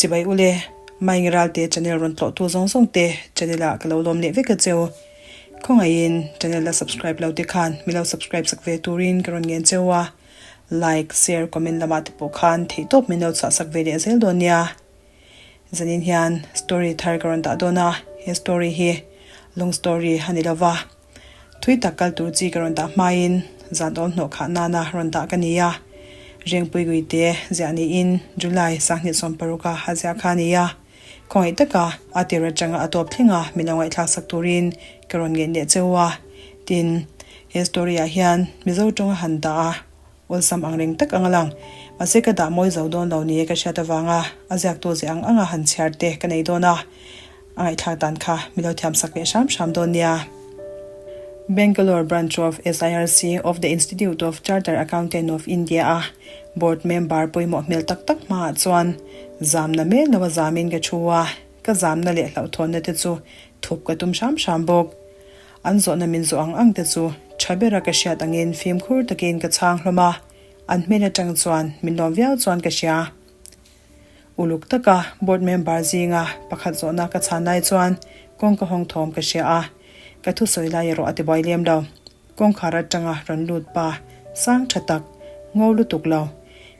Chibai ule, Maengi Ralte channel rawn tlawhtu zawng zawng te channel ah ka lo lawm leh vek a cheu. Khawngaihin channel la subscribe lo te khan mi lo subscribe sak ve turin ka rawn ngen cheu a, like, share, comment lamah te pawh khan theihtawp min lo chhuah sak ve leh zel dawn nia. Zanin hian story thar ka rawn dah dawn a, he story hi long story a ni lova, thui tak kal tur chi ka rawn dah hmain zan awl hnawh khah nana rawn dah ka ni a, Rengpui Guite ziah niin July 2016 a a ziah kha a ni a, khawngaih taka a tir atanga a tawp thleng a min lo ngaihthlak sak turin ka rawn ngeih leh cheu a, tin he story ah hian Mizo tawng a han dah a. Awlsam ang reng tak ang a lang. Mahse ka dah mawi zo dawn lo ni ka hriat avanga a ziaktu ze ang anga han chhiar te ka nei dawn a, a ngaihthlak dan kha mi lo thiam sak leh hram hram dawn nia. Bangalore Branch of SIRC of the Institute of Charter Accountant of India a Board member pawimawh hmel tak tak hmaah chuan zamna mel lo a zamin ka thu a, ka zamna leh hlauhthawnna te chu thup ka tum hram hram bawk. An zawhna min zawh ang ang te chu tha bera ka hriat angin fimkhur takin ka chhang hlawm a, an hmel atang chuan min lawm viau chuan ka hria. Uluk taka board member zinga pakhat zawhna ka chhan lai chuan kawngka hawng thawm ka hria a, ka thusawi lai erawh a tibuai lem lo. Kawngkhar atanga rawn lut pa sang tha tak, ngo lutuk lo,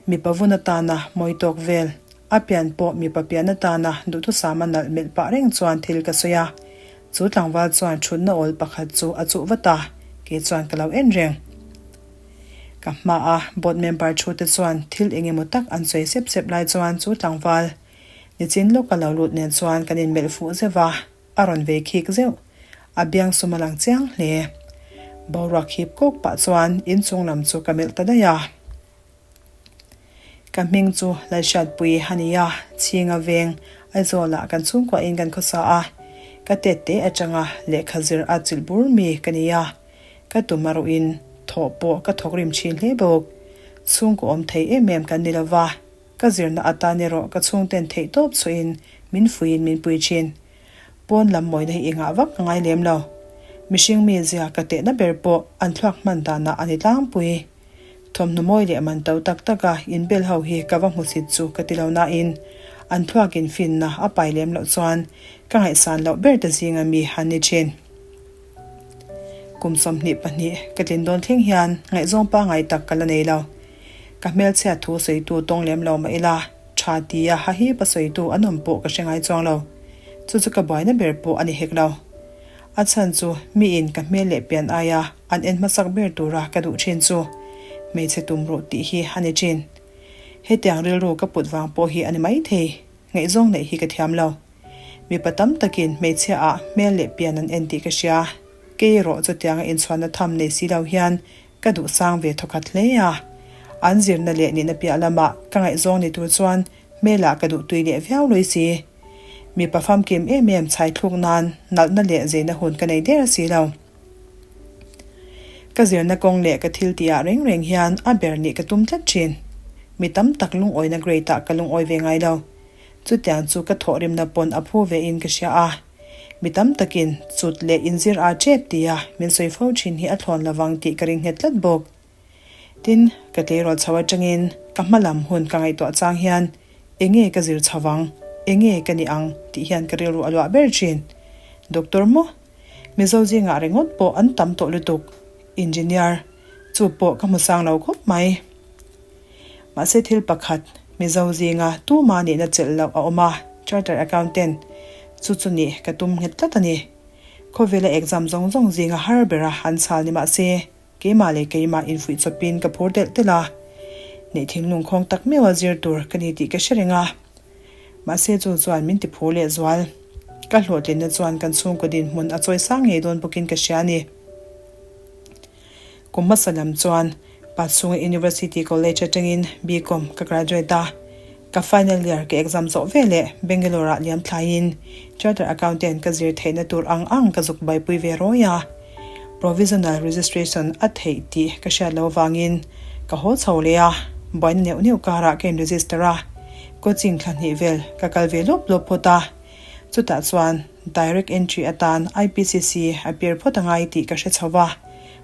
mipa vun atana mawi tawk vel, a pian pawh mipa pian atana duhthusama nalh melh pah reng chuan thil ka sawi a. Chu tlangval chuan thutna awl pakhat chu a chuh vat a, kei chuan ka lo en reng. Ka hmaa board member thu te chuan thil eng emaw tak an sawi sep sep lai chuan chu tlangval nichin lawka lo lut nen chuan kan inmelh fuh zeuh va, a rawn vei khik zeuh. A biang sum a lang chiang hle. Boruak hip kawk pah chuan inchung lam chu ka melh ta daih a. Ka hming chu Lalhriatpui a ni a, Chhinga veng Aizawlah kan chhungkuahin kan khawsa a, ka tet te atanga lehkha zir a chilh bur mi ka ni a, ka tum erawhin thawh pawh ka thawk rim thin hle bawk. Chhungkaw awm thei em em kan ni lova, ka zirna atan erawh ka chhungten theih tawp chhuahin min fuiin min pui thin. Pawn lam mawina hi i ngah vak ka ngai lem lo. Mihring mizia ka tehna ber pawh an thluak hman danah a ni tlangpui. Thawmhnaw mawi leh man to tak taka inbel ho hi ka va hmusit chu ka ti lo nain an thluakin finna a pai lem loh chuan ka ngaihsan loh ber te zinga mi an ni thin. Kum 22 ka tlin dawn thleng hian ngaihzawng pangngai tak ka la nei lo. Ka hmelchhiat thu sawitu tawng lem lo mah ila tha tia hahipa sawitu an awm pawh ka hre ngai chuang lo. Chu chu ka buaina ber pawh a ni hek lo. A chhan chu miin ka hmel leh pian aia an en hmasak ber tura ka duh thin chu hmeichhe tum ruh tih hi a ni thin. Hetiang rilru ka put vang pawh hi a ni maithei, ngaihzawng neih hi ka thiam lo. Mipa tam takin hmeichhia ah hmel leh pian an en tih ka hria, kei erawh chutianga inchhuanna tham nei si lo hian ka duh sang ve thawkhat hle a. An zirna leh nihna piah lamah ka ngaihzawng ni tur chuan hmelah ka duh tui leh viau lui si. Mipa famkim em em chhai thluk nan nalhna leh zeina hun ka nei der si lo. Ka zirna kawng leh ka thil tih ah reng reng hian a ber nih ka tum tlat thin. Mi tam tak lungawina grade ah ka lungawi ve ngai lo. Chutiang chu ka thawhrimna pawn a phu ve in ka hria a. Mi tam takin chut leh inzir a tep tia min sawi fo thin hi a thlawn lovang tih ka ring nghet tlat bawk. Tin, ka tleirawl chho atangin ka hma lam hun ka ngaihtuah chang hian enge ka zir chho vang, enge ka ni ang tih hian ka rilru a luah ber thin. Doctor maw? Mizo zingah ringawt pawh an tam tawh lutuk. Engineer, chu pawh ka hmu sang lo khawp mai. Mahse thil pakhat, Mizo zinga tuma nihna chelh loh a awm a, Charter Accountant, chu chu nih ka tum nghet tlat a ni. Khawvela exam zawng zawng zinga har bera an chhal ni mahse, Keimah leh keimah infuih chawpin ka phur telh telh a, neih thinlung khawng tak meuha zir tur ka ni tih ka hre reng a. Mahse chu chuan min ti phur leh zual. Ka hlawhtlinna chuan kan chhungkaw dinhmun a chawi sang ngei dawn bawkin ka hria a ni. Kum hmasa lam chuan Pachhunga University College atangin BCom ka graduate a. Ka final year ka exam zawh veleh Bangalore ah liam thlaiin Charter Accountant ka zir theihna tur ang ang ka zuk baipui ve rawi a. Provisional registration a theih tih ka hriat loh avangin ka haw chho leh a, buaina neuh neuh karah ka in register a, coaching thla hnih vel ka kal ve lawp lawp phawt a. Chutah chuan direct entry atan IPCC a pir phawt a ngai tih ka hre chho va,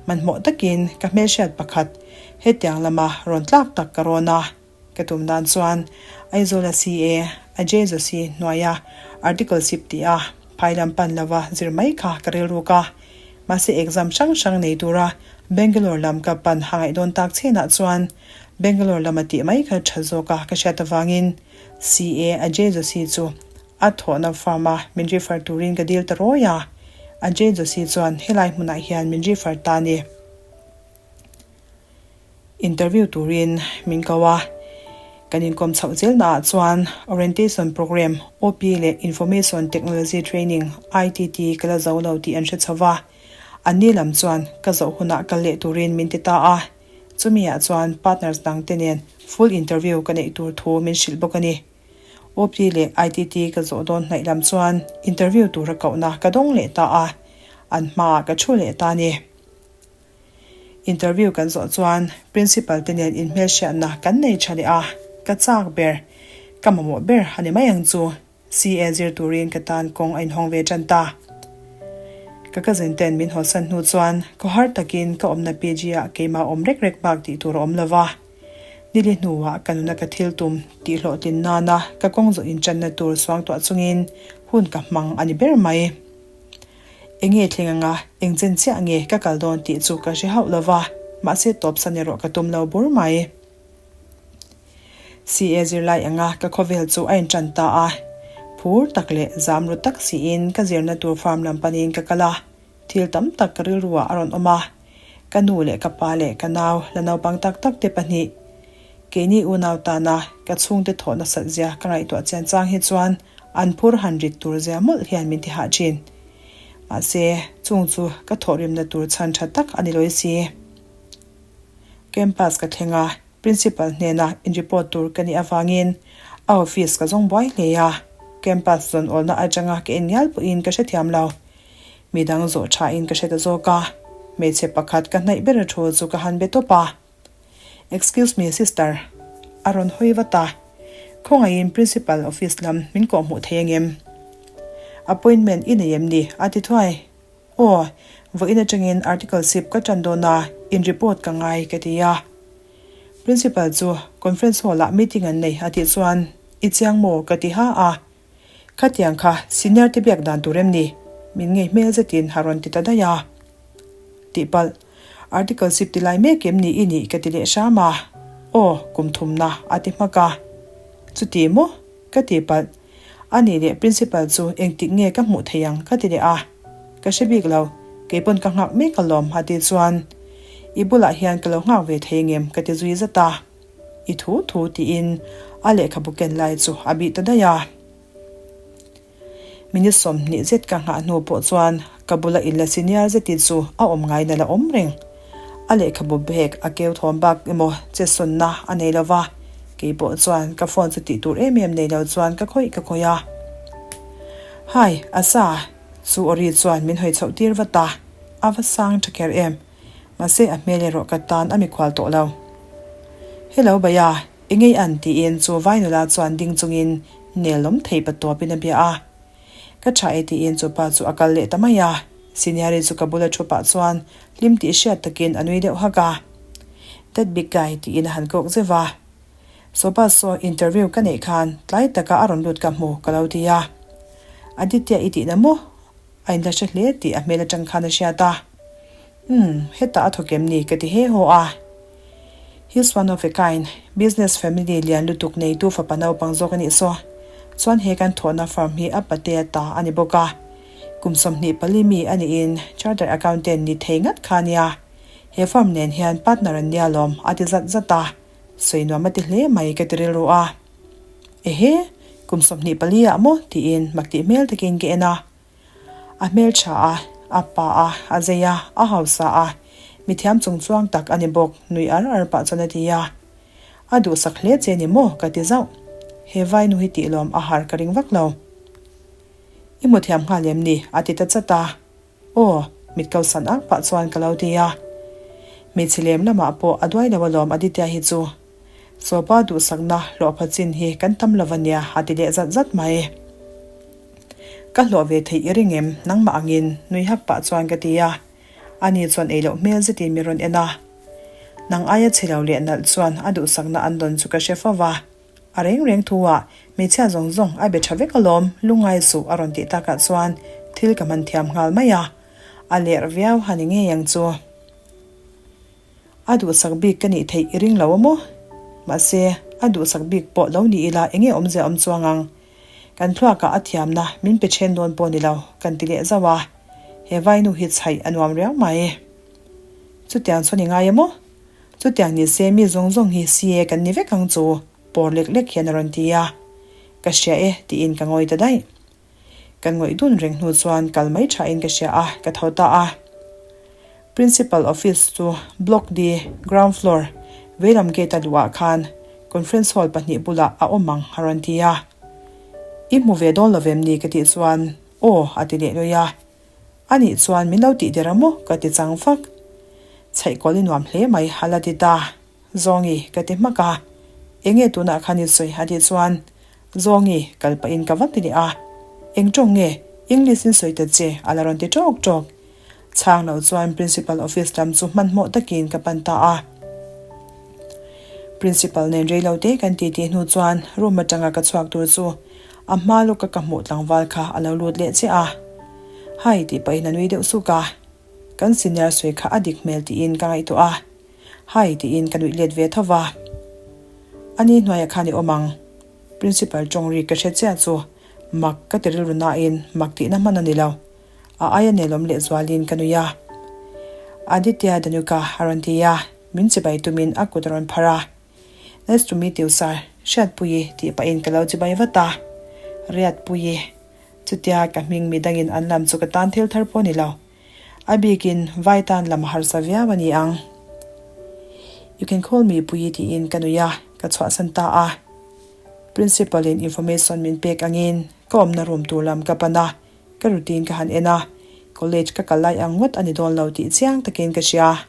hmanhmawh takin ka hmelhriat pakhat hetiang lama rawn tlak tak ka rawn a. Ka tum dan chuan Aizawla CA Ajay Joshi hnuaia articleship tih a phai lam pan lova zir mai kha ka rilruk a. Mahse exam hrang hrang nei tura Bangalore lam ka pan ha ngaih dawn tak chenah chuan Bangalore lama tih mai kha tha zawk a ka hriat avangin CA Ajay Joshi chu a thawhna firm a min refer turin ka dil ta rawi a. Ajay Joshi chuan helai hmunah hian min refer ta a ni. Interview turin min ko a, kan inkawm chhoh zelnaah chuan Orientation Programme, OP, leh Information Technology Training, ITT, ka la zo lo tih an hre chho va, anni lam chuan ka zawh hunah kal leh turin min ti ta a, chumi-ah chuan partners dangte nen full interview ka neih tur thu min hrilh bawk a ni. OP leh ITT ka zawh dawn hnaih lam chuan interview tura kohna ka dawng leh ta a, an hmaah ka thu leh ta a ni. Interview kan zawh chuan Principal te nen inhmelhriatna kan nei tha leh a, ka chak ber, ka mamawh ber a ni mai ang chu, CA zir turin ka tan kawng a inhawng ve tan ta. Ka cousin ten min hawsan hnu chuan khawhar takin ka awmna PG ah keimah awm rek rek bak tih tur a awm lo va. Nili hnuah ka nuna ka thil tum tih hlawhtlin nana ka kawng zawh intanna tur suangtuah chungin hun ka hmang a ni ber mai. Enge thleng anga eng chen chiah nge ka kal dawn tih chu ka hre hauh lo va, mahse tawpsan erawh ka tum lo bur mai. CA zirlai anga ka khawvel chu a intan ta a, phur tak leh zam ru tak siin ka zirna tur farm lam panin ka kal a, thil tam tak ka rilruah a rawn awm a, ka nu leh ka pa leh ka nau la naupang tak tak te pahnih Keini unau tana ka chhungte thawh nasat zia ka ngaihtuah chian chang hi chuan an phur han rit tur zia mawlh hian min ti hah thin. Mahse, chung chu ka thawhrimna tur chhan tha tak a ni lawi si. Campus ka thleng a, Principal hnena in report tur ka nih avangin a office ka zawng buai hle a, campus zawn awlna atanga ka en ngial pawhin ka hrethiam lo. Midang zawh thain ka hre ta zawk a, hmeichhe pakhat ka hnaih ber a thu chu ka han be tawp a. Excuse me sister, a rawn hawi vat a, khawngaihin principal office lam min kawh hmuh thei angem? Appointment i nei em ni? a ti thuai. Aw, vawiin atangin articleship ka tan dawn a, in report ka ngai ka ti a. Principal chu conference hall ah meeting an nei a tih chuan i chiang maw ka ti ha a. Khatiang kha senior te biak dan tur em ni? Min ngei hmel zetin a rawn ti ta daih a. Tihpalh, article sip ti lai mek em ni i nih ka ti leh hram a. Aw, kum thumna a ti hmak a. Chuti maw? Ka tihpalh. A nih leh principal chu engtik nge ka hmuh theih ang ka ti leh a. Ka hre bik lo, keipawn ka nghak mek alawm a tih chuan i bulah hian ka lo nghak ve thei ngem ka ti zui zat a. I thu thu tiin a lehkhabu ken lai chu a bih ta daih a. Minute 20 zet ka nghah hnu pawh chuan ka bula inla senior zeti chu a awm ngaina la awm reng. A lehkhabu bag a keu thawm bak emaw chetsawnna a nei lo va, kei pawh chuan ka phone chu tih tur em em nei lo chuan ka khawih ka khawih a. Hi, Asa! Chu Ori chuan min hawi chhoh tir vat a, a va sang tha kher em. Mahse a hmel erawh ka tan a mikhual tawh lo. Hello Baya, engei an tiin chu vai nula chuan ding chungin nel awm thei pa tawpin a bia a. Ka tha e tiin chu pa chu a kal leh ta mai a. Seniori chu ka bula thu pah chuan hlim tih hriat takin a nui deuh hak a. That big guy tiin a han kawk zeuh va. Saw pa saw interview ka neih khan tlai taka a rawn lut ka hmu ka lo ti a. Aditya i tihna maw? A inla hre hle tih a hmel atang khan a hriat a. Umm, hetah a thawk em ni ka ti he haw a. He's one of a kind, business family lian lutuk neitu fapa naupang zawk a nih saw. Chuan he kan thawhna firm hi a patea ta a ni bawk a. Kum 24 mi a niin chartered accountant ni thei ngat kha a nia. He firm nen hian partner an nia lawm a ti zat zat a. Sawi nuam a ti hle mai ka ti rilru a. Ehe, kum 24 ah maw tiin mak tih hmel takin ka en a. A hmeltha a, a pa a, a zei a, a hausa a, mithiam chung chuang tak a ni bawk, nui ar ar pah chuan a ti a. A duhsak hle che ni maw? ka ti zauh. He vainu hi tih lawm a har ka ring vak lo. I hmu thiam nghal em ni? a ti ta chat a. Aw, mit ko san ak pah chuan ka lo ti a. Hmeichhe lem lamah pawh a duai lo alawm Aditya hi chu. Sawpa duhsakna hlawhpha chin hi kan tam lo a nia a ti leh zat zat mai. Ka hlawh ve theih i ring em? Nangmah angin nui hak pah chuan ka ti a. Ani chuan ei loh hmel zetin min rawn en a. Nang aia chhe lo leh nalh chuan a duhsakna an dawn chu ka hre fo va. A reng reng thu ah hmeichhia zawng zawng a be tha vek alawm, lungngai suh a rawn tih takah chuan thil ka hman thiam nghal mai a. A lerh viau ha ni ngei ang chu. A duhsak bik ka nih theih i ring lo a maw? Mahse, a duhsak bik pawh lo ni ila enge awmzia awm chuang ang? Kan thluakah a thiamna min pe then dawn pawh ni lo, kan ti leh zauh a. He vainu hi chhaih a nuam riau mai. Chutiang chuan i ngai a maw? Chutiang ni se mi zawng zawng hi CA kan ni vek ang chu, pawr lek lek hian a rawn ti a. Ka hria e, tiin ka ngawi ta daih. Kan ngawih dun reng hnu chuan kal mai thain ka hria a, ka tho ta a. Principal office chu Block D, ground floor, veilam gate a luhah khan conference hall pahnih bulah a awm ang a rawn ti a. I hmu ve dawn lo vem ni ka tih chuan aw a ti leh lui a. Anih chuan min lo tih der a maw ka ti chang fak. Chhaihkawl i nuam hle mai a la ti ta. Zawngi, ka ti hmak a. Enge tunah khan i sawi a tih chuan, Zawngi, kal pahin ka va ti leh a. Eng tawng nge? English in sawi ta che, a la rawn ti tawk tawk. Chhang lo chuan Principal office lam chu hmanhmawh takin ka pan ta a. Principal nen rei lo te kan titi hnu chuan room atanga ka chhuak tur chu a hma lawka ka hmuh tlangval kha a lo lut leh chiah a. Hi tih pahin a nui deuh suk a. Kan senior sawi kha a dik hmel tiin ka ngaihtuah a. Hi tiin ka nuih let ve tho va. A ni hnuaiah khan i awm ang. Principal tawng ri ka hre chiah chu mak ka ti rilru nain mak tihna hman a ni lo. A aia nelawm lehzualin ka nui a. Aditya Danuka a rawn ti a, min chibai tumin a kut a rawn phar a. Nice to meet you sir, Hriatpuii tih pahin ka lo chibai vat a. Riatpuii. Chutia ka hming midangin an lam chu ka tan thil thar pawh a ni lo. A bikin vai tan lam a harsa viau a ni ang. You can call me Puii tiin ka nui a, ka chhuahsan ta a. Principal in information min pek angin ka awmna room tur lam ka pan a, ka routine ka han en a, college ka kal lai ang ngawt a ni dawn lo tih chiang takin ka hria.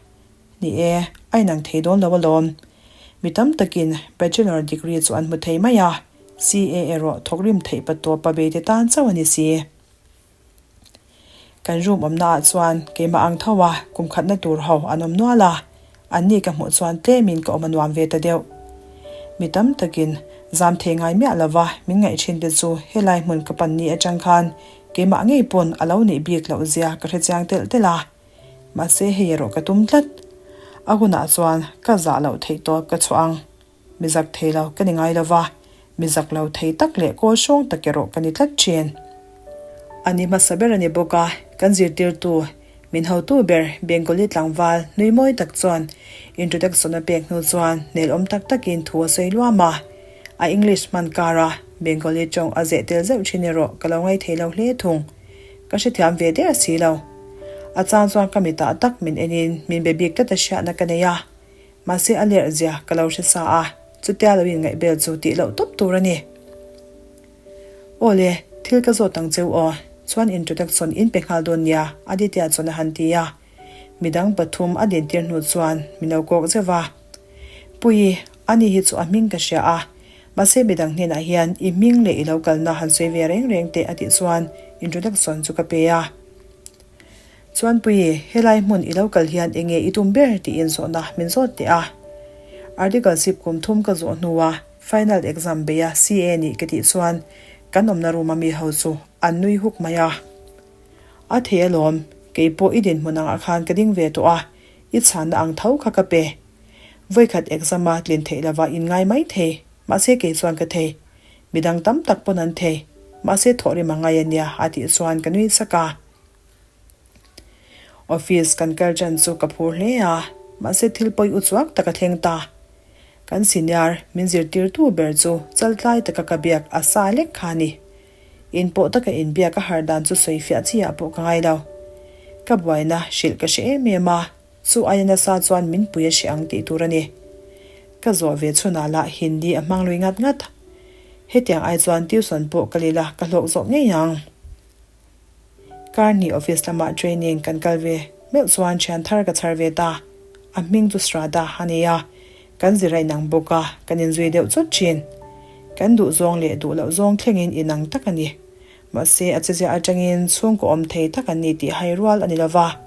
Ni e, a inang thei dawn lo alawm. Mi tam takin bachelor degree chu an hmu thei mai a, CA erawh thawkrim theih patawp a beite tan chauh a ni si. Kan room awmna ah chuan keimah ang tho a kum khatna tur ho an awm nual a, an ni ka hmuh chuan tlemin ka awm a nuam ve ta deuh. Mi tam takin zam thei ngai miah lova min ngaih thin te chu helai hmun ka pan ni atang khan keimah ngei pawn a lo neih bik loh zia ka hre chiang telh telh a, mahse hei erawh ka tum tlat. A hunah chuan ka zah loh theih tawp ka chhuah ang. Mi zak thei lo ka ni ngai lo va, mi zak lo thei tak leh kawl hrawng tak erawh ka ni tlat thin. A ni hmasa ber a ni bawk a, kan zirtirtu, min hotu ber Bengali tlangval nui mawi tak chuan introduction a pek hnu chuan nelawm tak takin thu a sawi luam a. A English hman kara Bengali tawng a zeh tel zeuh thin erawh ka lo ngaithei lo hle thung. Ka hrethiam ve der si lo. A chang chuan ka mitah tak min enin min be bik tlat a hriatna ka nei a. Mahse a lerh zia ka lo hre sa a, chutia lo inngaihbel chu tih loh tawp tur a ni. Aw le, thil ka zawt ang cheu aw, chuan introduction in pe nghal dawn nia, Aditya chuan a han ti a. Midang pathum a dintir hnu chuan min lo kawk zeuh va. Puii, ani hi chu a hming ka hria a, mahse midang hnenah hian i hming leh i lo kalna han sawi ve reng reng teh a tih chuan introduction chu ka pe a. Chuanpui, helai hmun i lo kal hian enge i tum ber tiin zawhna min zawt teh a. Article sip kum thum ka zawh hnua final exam beia CA nih ka tih chuan kan awmna room a mi ho chu an nui huk mai a. A thei alawm, kei pawh i dinhmun angah khan ka ding ve tawh a, i chhanna ang tho kha ka pe. Vawikhat exam a tlin theih lova in ngai mai thei, mahse kei chuan ka thei. Midang tam tak pawn an thei, mahse thawhrim a ngai a nia a tih chuan ka nui sak a. Office kan kal ṭan chu ka phur hle a, mahse thil pawi u chuak tak a thleng ta. Kan senior min zirtirtu ber chu chaltlai taka ka biak a sa lek kha a ni. In pawh taka inbiak a har dan chu sawi fiah chi ah pawh ka ngai lo. Ka buaina hrilh ka hre em em a, chu aia nasa chuan min pui a hre ang tih tur a ni. Ka zawh ve chhunah lah Hindi a hmang lui ngat ngat. Hetiang ai chuan tuition pawh ka lila ka hlawk zawk ngei ang. Karni office lamah training kan kal ve meuh chuan thian thar ka chhar ve ta. A hming chu Srada a ni a, kan zir a inang bawk a, kan inzui deuh chawt thin. Kan duh zawng leh duh loh zawng thlengin inang tak a ni. Mahse a chezia atangin chhungkaw awm thei tak an ni tih hai rual a ni lo va.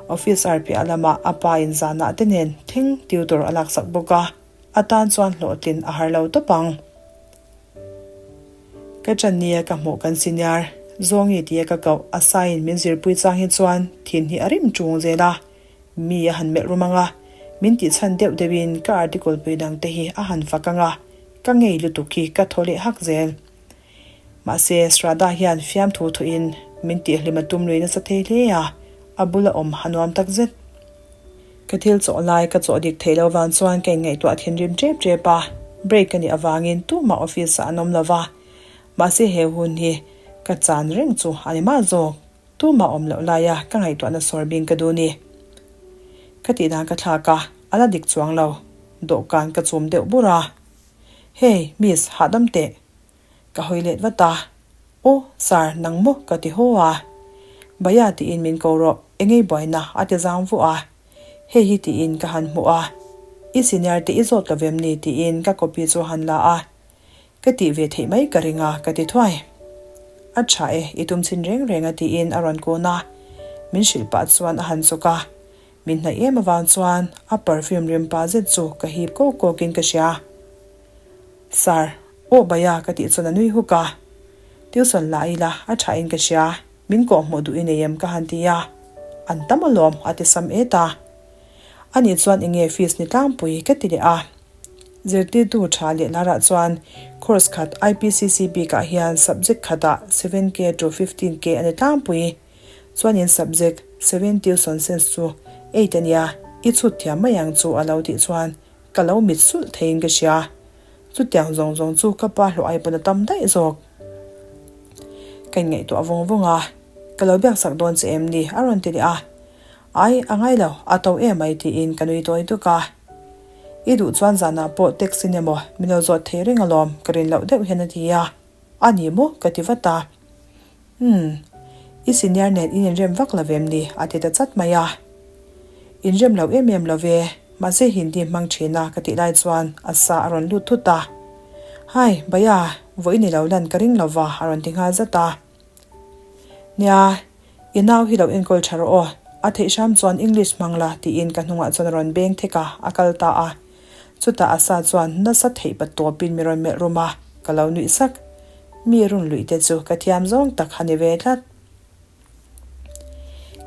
Office ar piah lamah a pa in zanah te nen thleng tutor a laksak bawk a, a tan chuan hlawhtlin a har lo tawp ang. Ka ṭan nia ka hmuh kan senior Zawngi tia ka koh a saiin min zirpui chang hi chuan thin hi a rim ṭung zel a, mi a han melh rum ang a, min tihchhan deuh deuhin ka article pui dang te hi a han fak ang a, ka ngei lutuk hi ka thaw leh hak zel. Mahse, Shraddha hian fiamthu thuin min tihhlim a tum lui nasa thei hle a, a bula awm a nuam tak zet. Ka thil chawh lai ka chawh dik theih loh vang chuan ka inngaihtuah thinrim tep tep a, break ka nih avangin tumah office ah an awm lo va, mahse he hun hi ka chan reng chu a ni mah zawk, tumah awm loh laia ka ngaihtuahna sawr bing ka duh ni. Ka tih dan ka thlak a, a la dik chuang lo, dawhkan ka chum deuh bur a, Hey, miss, hahdam teh. Ka hawi let vat a, Aw, sir, nang maw? ka ti haw a. Baya tiin min ko rawh, engei buaina a ti zang vuah a. Hei hi tiin ka han hmuh a. I senior te i zawt lo vem ni tiin ka copy chu a han la a. Ka tih ve theih mai ka ring a, ka ti thuai. A tha e, i tum chhin reng reng a tiin a rawn kun a. Min hrilh pah chuan a han chuk a. Min hnaih em avang chuan a perfume rim pa zet chu ka hip kawk kawkin ka hria. Sir, aw Baya ka tih chuan a nui huk a. Tuition la ila a tha in ka hria, min kawh hmuh duh i nei em ka han ti a. An tam alawm a ti sam et a. Ani chuan enge fees ni tlangpui ka ti leh a. Zirtirtu tha leh larah chuan course khat IPCC bikah hian subject khatah 7K to 15K a ni tlangpui. Chuanin subject seven tuition sense chu eight a nia, i chhut thiam mai ang chu a lo tih chuan Ka lo mit sulh theiin ka hria. Chutiang zawng zawng chu ka pa hlawh ai pawn a tam daih zawk. Ka inngaihtuah vawng vawng a, Ka lo biak sak dawn che em ni? a rawn ti leh a. Ai, a ngai lo, a to em mai tiin ka nui tawi tuk a. I duh chuan zanah pawh taxi in emaw min lo zawt thei reng alawm ka rin loh deuh hian a ti a. A ni maw? ka ti vat a. Umm, i senior nen in inrem vak lo vem ni? a ti ta chat mai a. Inrem lo em em lo ve, mahse Hindi hmang thin a ka tih lai chuan a sa a rawn lut thut a. Hai, Bhaiya, vawiin i lo lan ka ring lo va a rawn ti nghal zat a. Nia, i nau hi lo enkawl tha rawh aw, a theih hram chuan English hmang la tiin ka hnungah chuan a rawn beng thek a, a kal ta a. Chutah a sa chuan nasa theih pa tawpin mi rawn melh rum a, ka lo nuih sak. Mi run luih te chu ka thiam zawng tak a ni ve tlat.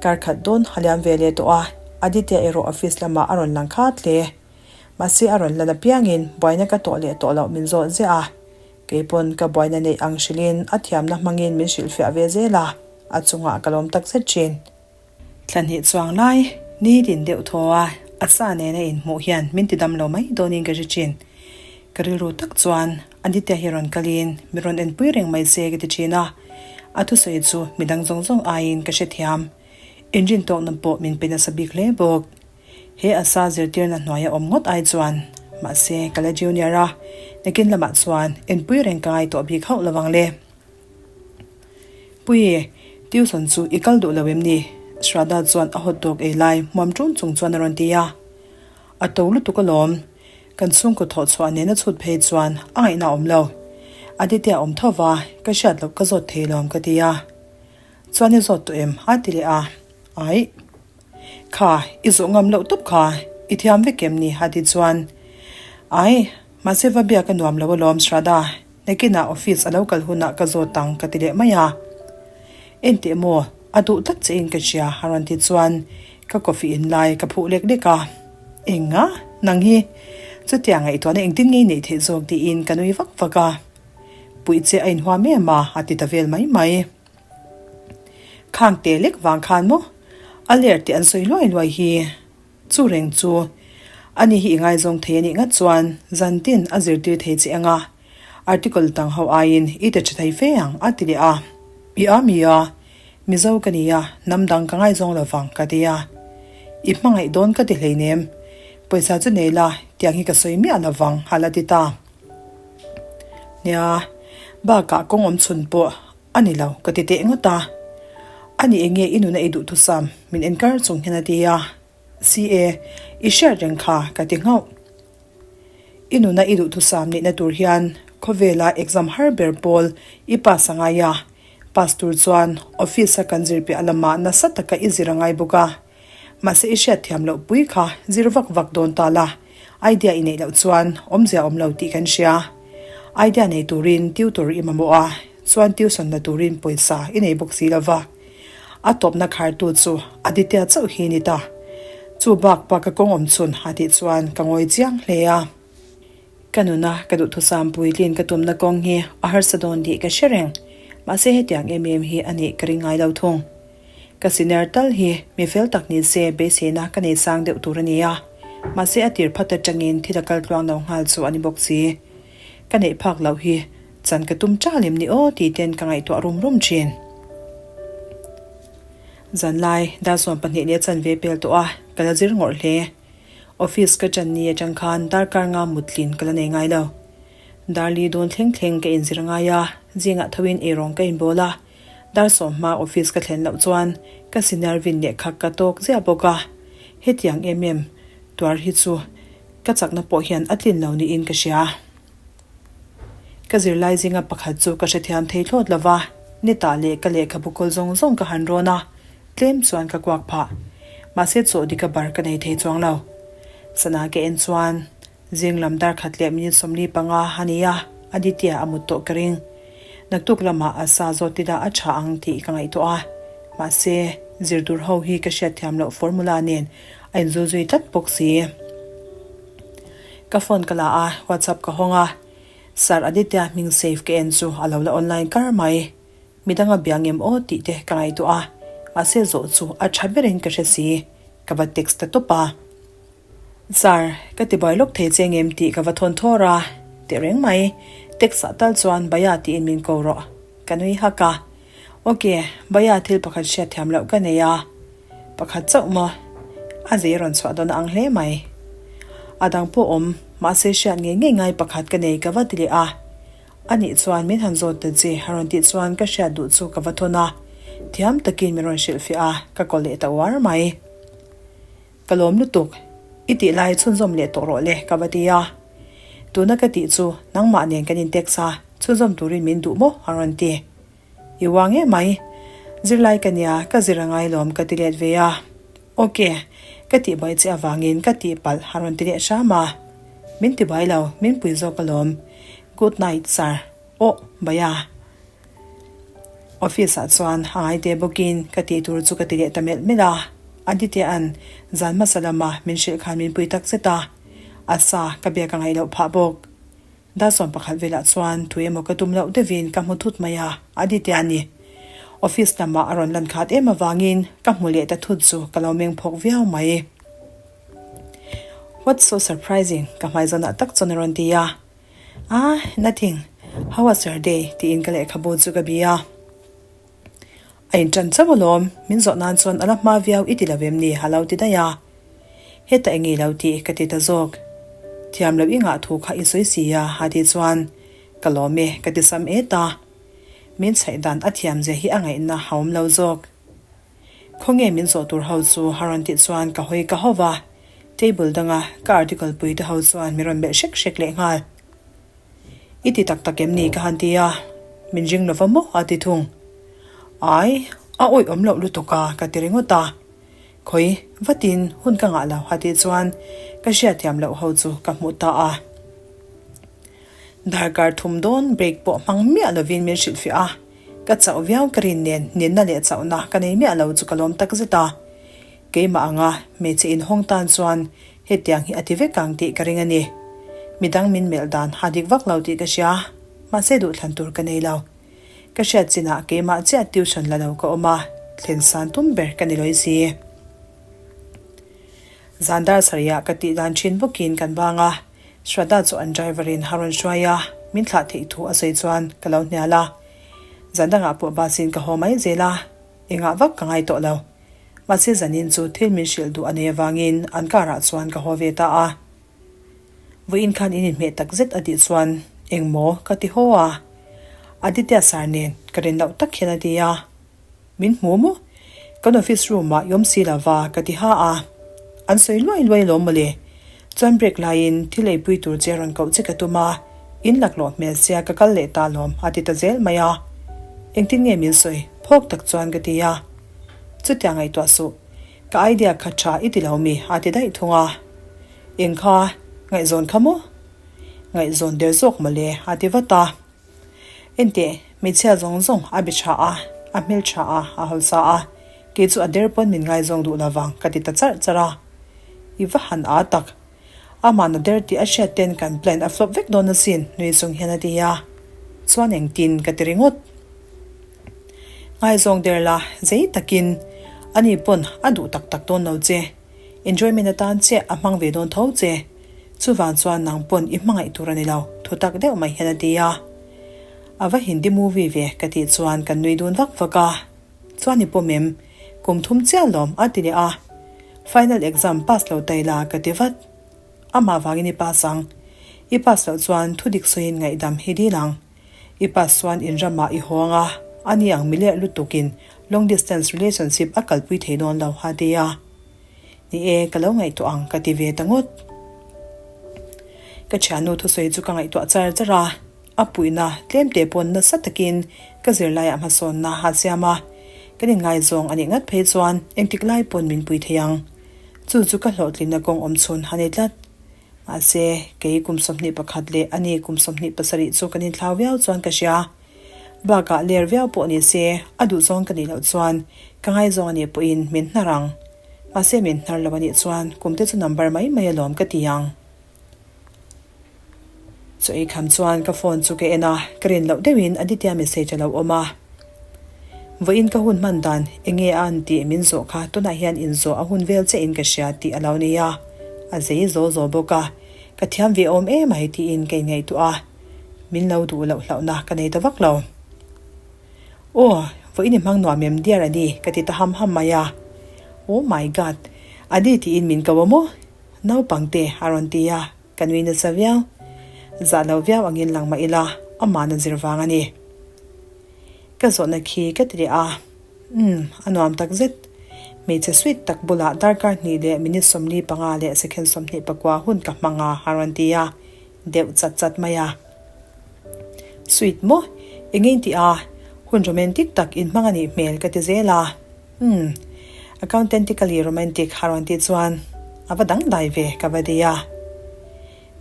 Kar khat dawn a liam ve leh tawh a, Aditya erawh office lamah a rawn lang khat hle. Mahse a rawn lan apiangin buaina ka tawh leh tawh loh min zawt ziah a. Keipawn ka buaina neih ang hrilhin a thiamna hmangin min hrilhfiah ve zel a, a chungah ka lawm takzet thin. Thla hnih chuang lai ni din deuh thaw a, a sa nena inhmuh hian min ti dam lo mai dawnin ka hre thin. Ka rilru tak chuan Aditya hi rawn kalin mi rawn enpui reng mai se ka ti thin a, a thusawi chu midang zawng zawng aiin ka hrethiam. Inrin tawkna pawh min pe nasa bik hle bawk. He a sa zirtirna hnuaia awm ngawt ai chuan mahse ka la junior a, nakin lamah chuan enpui reng ka ngai tawh bik hauh lovang le. Pui, tuition chu i kal duh lo em ni? Shraddha chuan a hot dog ei lai hmuam ṭun chung chuan a rawn ti a. A to lutuk alawm. Kan chhungkaw thawh chhuah nena chhut phei chuan a ngaihna a awm lo. Aditya a awm tho va, ka hriat loh ka zawt thei lawm ka ti a. Chuan i zawt tawh em? a ti leh a. Aih. Kha, i zawh ngam loh tawp kha, i thiam vek em ni? a ti chuan. Aih, mahse va biak a nuam lo alawm Shraddha. Nakinah office a lo kal hunah ka zawt ang ka ti leh mai a. Enteh maw, a duh tak che in ka hria a rawn ti chuan ka coffee in lai ka phuh lek lek a. Enga? Nang hi? Chutiang ngaihtuahna engtin ngei neih theih zawk tiin ka nui vak vak a. Puih che a inhuam em a a ti ta vel mai mai. Khang te lek vang khan maw? A ler tih an sawi luai luai hi. Chu reng chu, ani hi i ngaizawng thei a nih ngat chuan zan tin a zirtir thei che ang a, article tang ho aiin i ti tha thei fe ang a ti leh a. I a mi a, Mizo ka ni a, hnam dang ka ngaizawng lo vang ka ti a. I hmangaih dawn ka ti hleinem, pawisa chu nei la, tiang hi ka sawi miah lo vang a la ti ta. Nia, bakah kawng awm chhun pawh a ni lo ka ti teh ngawt a. Ani enge i nuna i duhthusam min enkar chung hian a ti a. CA, i hriat reng kha ka ti nghauh. I nuna i duhthusam nihna tur hian khawvela exam har ber pawl i pass a ngai a. Pass tur chuan office a kan zir piah lamah nasa taka i zir a ngai bawk a. Mahse i hriat thiam loh pui kha zir vak vak dawn ta la, idea i neih loh chuan awmzia awm lo tih kan hria. Idea nei turin tutor i mamawh a, chuan tuition la turin pawisa i nei bawk si lo va. A tawpna khartu chu Aditya chauh hi ni ta. Chu bak bak ka kawng awm chhun a tih chuan ka ngawi chiang hle a. Ka nuna ka duhthusam puitlin ka tumna kawng hi a harsa dawn tih ka hre reng, mahse hetiang em em hi a nih ka ring ngai lo thung. Ka senior tal hi mi fel tak ni se beiseina ka nei sang deuh tur a ni a, mahse a tir phat atangin thil a kal tluang lo nghal chu a ni bawk si. Ka neih phak loh hi chan ka tum tal em ni aw tih ten ka ngaihtuah rum rum thin. Zanlai dar 12 leh chanve pel tawh a, ka la zir ngawrh hle. Office ka ṭan ni aṭang khan darkar nga mutlin ka la nei ngai lo. Darli dawn thleng thleng ka inzir ngai a, zingah thoin eirawng ka inbawl a, dar sawmhma office ka thlen loh chuan ka senior vin lehkha ka tawk ziah bawk a. Hetiang em em tuar hi chu ka chakna pawh hian a tlin lo niin ka hria. Ka zirlai zinga pakhat chu ka hrethiam thei thlawt lo va, nitah leh ka lehkhabu kawl zawng zawng ka han rawn a, Tlem chuan ka kuak phah. Mahse chaw dika bar ka nei thei chuang lo. Sana ka en chuan zing lam dar khat leh minute 45 a ni a, Aditya a mut tawh ka ring. Naktuk lamah a sa zawt tila a tha ang tih ka ngaihtuah a. Mahse zir tur ho hi ka hriatthiam loh formula nen a inzul zui tlat bawk si. Ka phone ka la a, WhatsApp ka hawng a. Sir Aditya hming save ka en chu a lo la online kar mai. Midang a bia ngem aw tih te ka ngaihtuah a, mahse zawh chu a tha berin ka hre si, ka va text ta tawp a. Sir, ka ti buai lawk thei che ngem tih ka va thawn thawr a, teh reng mai, text ah tal chuan Baya tiin min ko rawh, ka nui hak a. Ok, Baya thil pakhat hriat thiam loh ka nei a, pakhat chauh maw? A zei rawn chhuah dawn a ang hle mai. A dang pawh awm, mahse hriat ngei ngei ngai pakhat ka nei ka va ti leh a. A nih chuan min han zawt ta che a rawn tih chuan ka hriat duh chu ka va thawn a, thiam takin min rawn hrilhfiah a, ka kaw leh ta uar mai. Ka lawm lutuk, i tih lai chhunzawm leh tawh rawh le ka va ti a. Tuna ka tih chu nangmah nen kan intext a, chhunzawm turin min duh maw a rawn ti. I uang em mai. Zirlai ka nia, ka zir a ngai lawm ka ti let ve a. Ok, ka tihbuai che avangin ka tihpalh a rawn ti leh hram a. Min tibuai lo, min pui zawk alawm. Good night sir. Aw, Baya. Office ah chuan a ngai teh bawkin ka tih tur chu ka ti leh ta melh melh a. Aditya-a'n zan hmasa lama min hrilh khan min pui tak zet a. A sa ka biak a ngaih loh phah bawk. Dar 11 velah chuan thu emaw ka tum loh deuhin ka hmu thut mai a, Aditya a ni. Office lamah a rawn lan khat em avangin ka hmu leh ta thut chu ka lo meng phawk viau mai. What's so surprising? ka hmaizawnah tak chuan a rawn ti a. Ah, nothing. How was your day? tiin ka lehkhabu chu ka bi a. A inṭan chauh alawm, min zawh nan chuan a la hma viau i ti lo em ni? a lo ti daih a. Heta eng nge lo tih ka ti ta zawk. Thiam loh i ngah thu kha i sawi si a, a tih chuan ka lawm e ka ti sam et a. Min chhaih dan a thiam zia hi a ngaihna a awm lo zawk. Khawnge min zawh tur ho chu a rawn tih chuan ka hawi ka hauh va, table danga ka article pui te ho chuan min rawn melh hrek hrek leh nghal. I ti tak tak em ni ka han ti a, min ring lova maw a ti thung. Ai, a awih awm loh lutuk a ka ti ringawt a. Khawi, vatin hun ka ngah lo a tih chuan ka hriatthiam loh ho chu ka hmuh ta a. Darkar thum dawn break pawh hmang miah lovin min hrilhfiah a, ka chauh viau ka rin nen ninna leh chauhna ka nei miah lo chu ka lawm takzet a. Keimah anga hmeichhe inhawng tan chuan Hetiang hi a ti vek ang tih ka ring a ni. Midang min melh dan a dik vak lo tih ka hria, mahse duhthlan tur ka nei lo. Ka hriat chinah keimah chiah tuition la lo ka awm a, thlen san tum ber ka ni lawi si. Zan dar sarihah ka tih dan thin bawkin kan bang a, Shraddha chu an driver in a rawn hruai a, min thlah theih thu a sawi chuan ka lo hnial a. Zan dangah pawh bus in ka haw mai zel a, engah vak ka ngai tawh lo. Mahse zanin chu thil min hrilh duh a nei avangin an car ah chuan ka haw ve ta a. Vawiin khan in inhmeh tak zet a tih chuan engmaw ka ti haw a. Aditya sir nen ka rin loh tak hian a ti a. Min hmu maw? Kan office room ah i awm si lova ka ti ha a. An sawi luai luai alawm mawle. Chuan break laiin thil eipui tur che rawn koh che ka tum a, in laklawh hmel sia ka kal leh ta alawm a ti ta zel mai a. Engtin nge min sawi? Phawk tak chuan ka ti a. Chutiang ngaihtuah suh. Ka idea kha tha i ti lo mi a ti daih thung a. Eng kha ngaihzawn kha maw? Ngaihzawn der zawk mawle a ti vat a. Enteh, hmeichhia zawng zawng a be tha a, a hmel tha a, a hausa a, kei chu a der pawn min ngaizawng duh lovang ka ti ta charh charh a. I va han aa tak. Amah na der tih a hriat ten kan plan a flop vek dawn asin nui chung hian a ti a. Chuan engtin ka ti ringawt. Ngaizawng der la zei takin ani pawn a duh tak tak dawn lo che. Enjoyment atan chiah a hmang ve dawn tho che. Chuvang chuan nang pawn i hmangaih tur a ni lo, thu tak deuh mai hian a ti a. A va Hindi movie ve ka tih chuan kan nui dun vak vak a. Chuan i pawm em? Kum thum chiah lawm a ti leh a. Final exam pass lo ta ila ka ti vat. Amah vangin i pass ang. I pass loh chuan thu dik sawiin ngaihdam hi dil ang. I pass chuan in ramah i haw ang a, ani ang miler lutukin long distance relationship a kalpui thei dawn lo a ti a. Ni e, ka lo ngaihtuah ang ka ti ve ta ngawt. Ka thiannu thusawi chu ka ngaihtuah char char a. A puihna tlemte pawn nasa takin ka zirlaiah hmasawnna a siam a, kan inngaizawng a nih ngat phei chuan engtik lai pawn min pui thei ang. Chu chu ka hlawhtlinna kawng awm chhun a ni tlat. Mahse, kei kum 21 leh ani kum 27 chu kan inthlau viau chuan ka hria. Bakah ler viau pawh ni se, a duhzawng ka nih loh chuan ka ngaizawng a nih pawhin min hnar ang. Mahse min hnar lo a nih chuan kumte chu number mai mai alawm ka ti ang. Chaw ei kham chuan ka phone chu ka en a, ka rin loh deuhin Aditya message a lo awm a. Vawiin ka hun hman dan eng nge a an tih min zawh kha tunah hian inzawh a hun vel chiah in ka hria tih a lo ni a, a zei zaw zaw bawk a, ka thiam ve awm em ai tiin ka inngaihtuah a, min lo duh loh hlauhna ka nei ta vak lo. Aw, vawiin i hmang nuam em dear Adi ka ti ta ham ham mai a. Oh my God! Adi tiin min ko a maw? Naupangte a rawn ti a, ka nui nasa viau. Zah lo viau angin lang mah ila, amahna zir vang a ni. Ka zawhna khi ka ti leh a, Umm, a nuam tak zet. Hmeichhe sweet tak bulah darkar hnih leh minute 45 leh second 24 hun ka hmang a, a rawn ti a, deuh chat chat mai a. Sweet maw? Eng nge in tih a? Hun romantic tak inhmang a nih hmel ka ti zel a. Umm. Accountantically romantic a rawn tih chuan a va dangdai ve ka va ti a.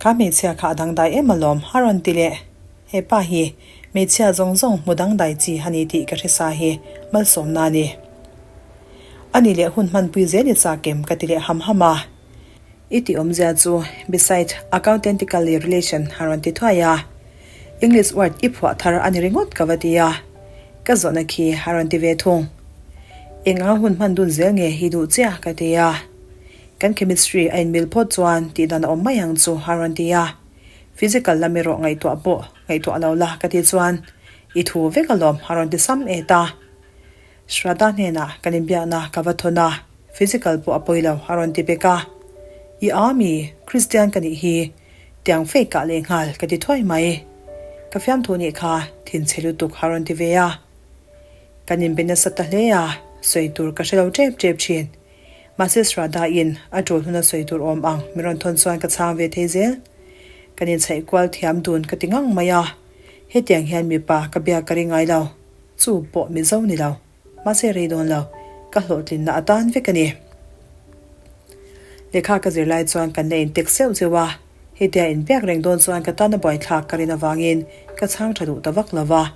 Kha hmeichhia kha a dangdai em alawm a rawn ti leh. He pa hi hmeichhia zawng zawng hmu dangdai chi a ni tih ka hre sa hi malsawmna a ni. A ni leh hun hmanpui zel i chak em ka ti leh ham ham a. I tih awmzia chu beside accountantically relation a rawn ti thuai a. English word i phuah thar a ni ringawt ka va ti a. Ka zawhna khi a rawn ti ve thung. Eng anga hun hman dun zel nge hi duh chiah ka ti a. Kan chemistry a inmil phawt chuan tih dan a awm mai ang chu a rawn ti a. Physical lam erawh ngaihtuah pawh ngaihtuah lo la ka tih chuan i thu vek alawm a rawn ti sam et a. Shraddha hnenah kan inbiakna ka va thawn a, physical pawh a pawi lo a rawn ti bek a. I aa mi, Christian ka nih hi, tiang fake ah leh nghal ka ti thuai mai. Ka fiamthu nih kha thinchhe lutuk a rawn ti ve a. Kan inbe nasa ta hle a, sawi tur ka hre lo tep tep thin. Mahse Shraddha in a tul huna sawi tur awm ang min rawn thawn chuan ka chhang ve thei zel. Kan inchhaih kual thiam dun ka ti ngang mai a, hetiang hian mipa ka biak ka ring ngai lo. Chu pawh Mizo ni lo, mahse rei dawn lo, ka hlawhtlinna atan vek a ni. Lehkha ka zir lai chuan kan la intek zeuh zeuh a, hetia inbiak reng dawn chuan ka tana buaithlak ka rin avangin ka chhang tha duh ta vak lo va.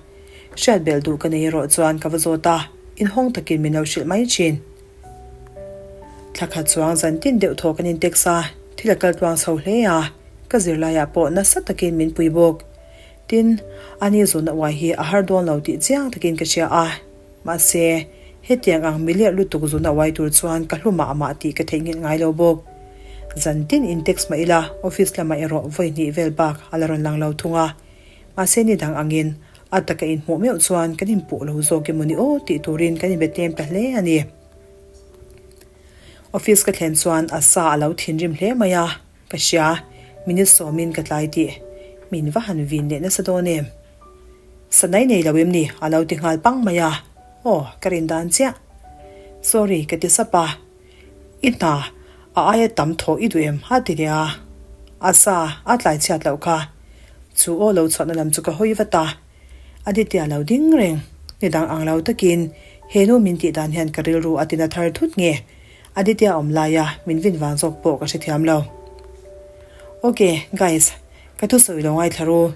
Hriat belh duh ka nei erawh chuan ka va zawt a, inhawng takin min lo hrilh mai thin. Thla khat chuang zan tin deuh thaw kan intek sa, thil a kal tluang chho hle a, ka zirlaiah pawh nasa takin min pui bawk. Tin, ani zunna uai hi a har dawn lo tih chiang takin ka hria a. Mahse, hetiang ang miliah lutuk zunna uai tur chuan ka hlu mah mah tih ka theihnghilh ngai lo bawk. Zan tin in text mah ila, office lamah erawh vawi hnih vel bak a la rawn lang lo thung a. Mahse ni dang angin a taka inhmuh meuh chuan kan inpuh lo zawk emaw ni aw tih turin kan inbe tlem ta hle a ni. Office ka thlen chuan a sa a lo thinrim hle mai a. Ka hria, minute sawmin ka tlai tih. Min va han vin leh nasa dawn em? Sanai nei lo em ni? A lo ti nghal pang mai a. Aw, ka rin dan chiah. Sorry, ka ti sap a. I hna, a aia tam thawh i duh em? A ti leh a. A sa, a tlai chhiat loh kha. Chu aw lo chhuahna lam chu ka hawi vat a. Aditya lo ding reng. Ni dang ang lo takin, he nu min tih dan hian ka rilru a tina thar thut nge? Aditya awm laia min vin vang zawk pawh ka hrethiam lo. Ok, guys, ka thusawi lo ngaithla ru.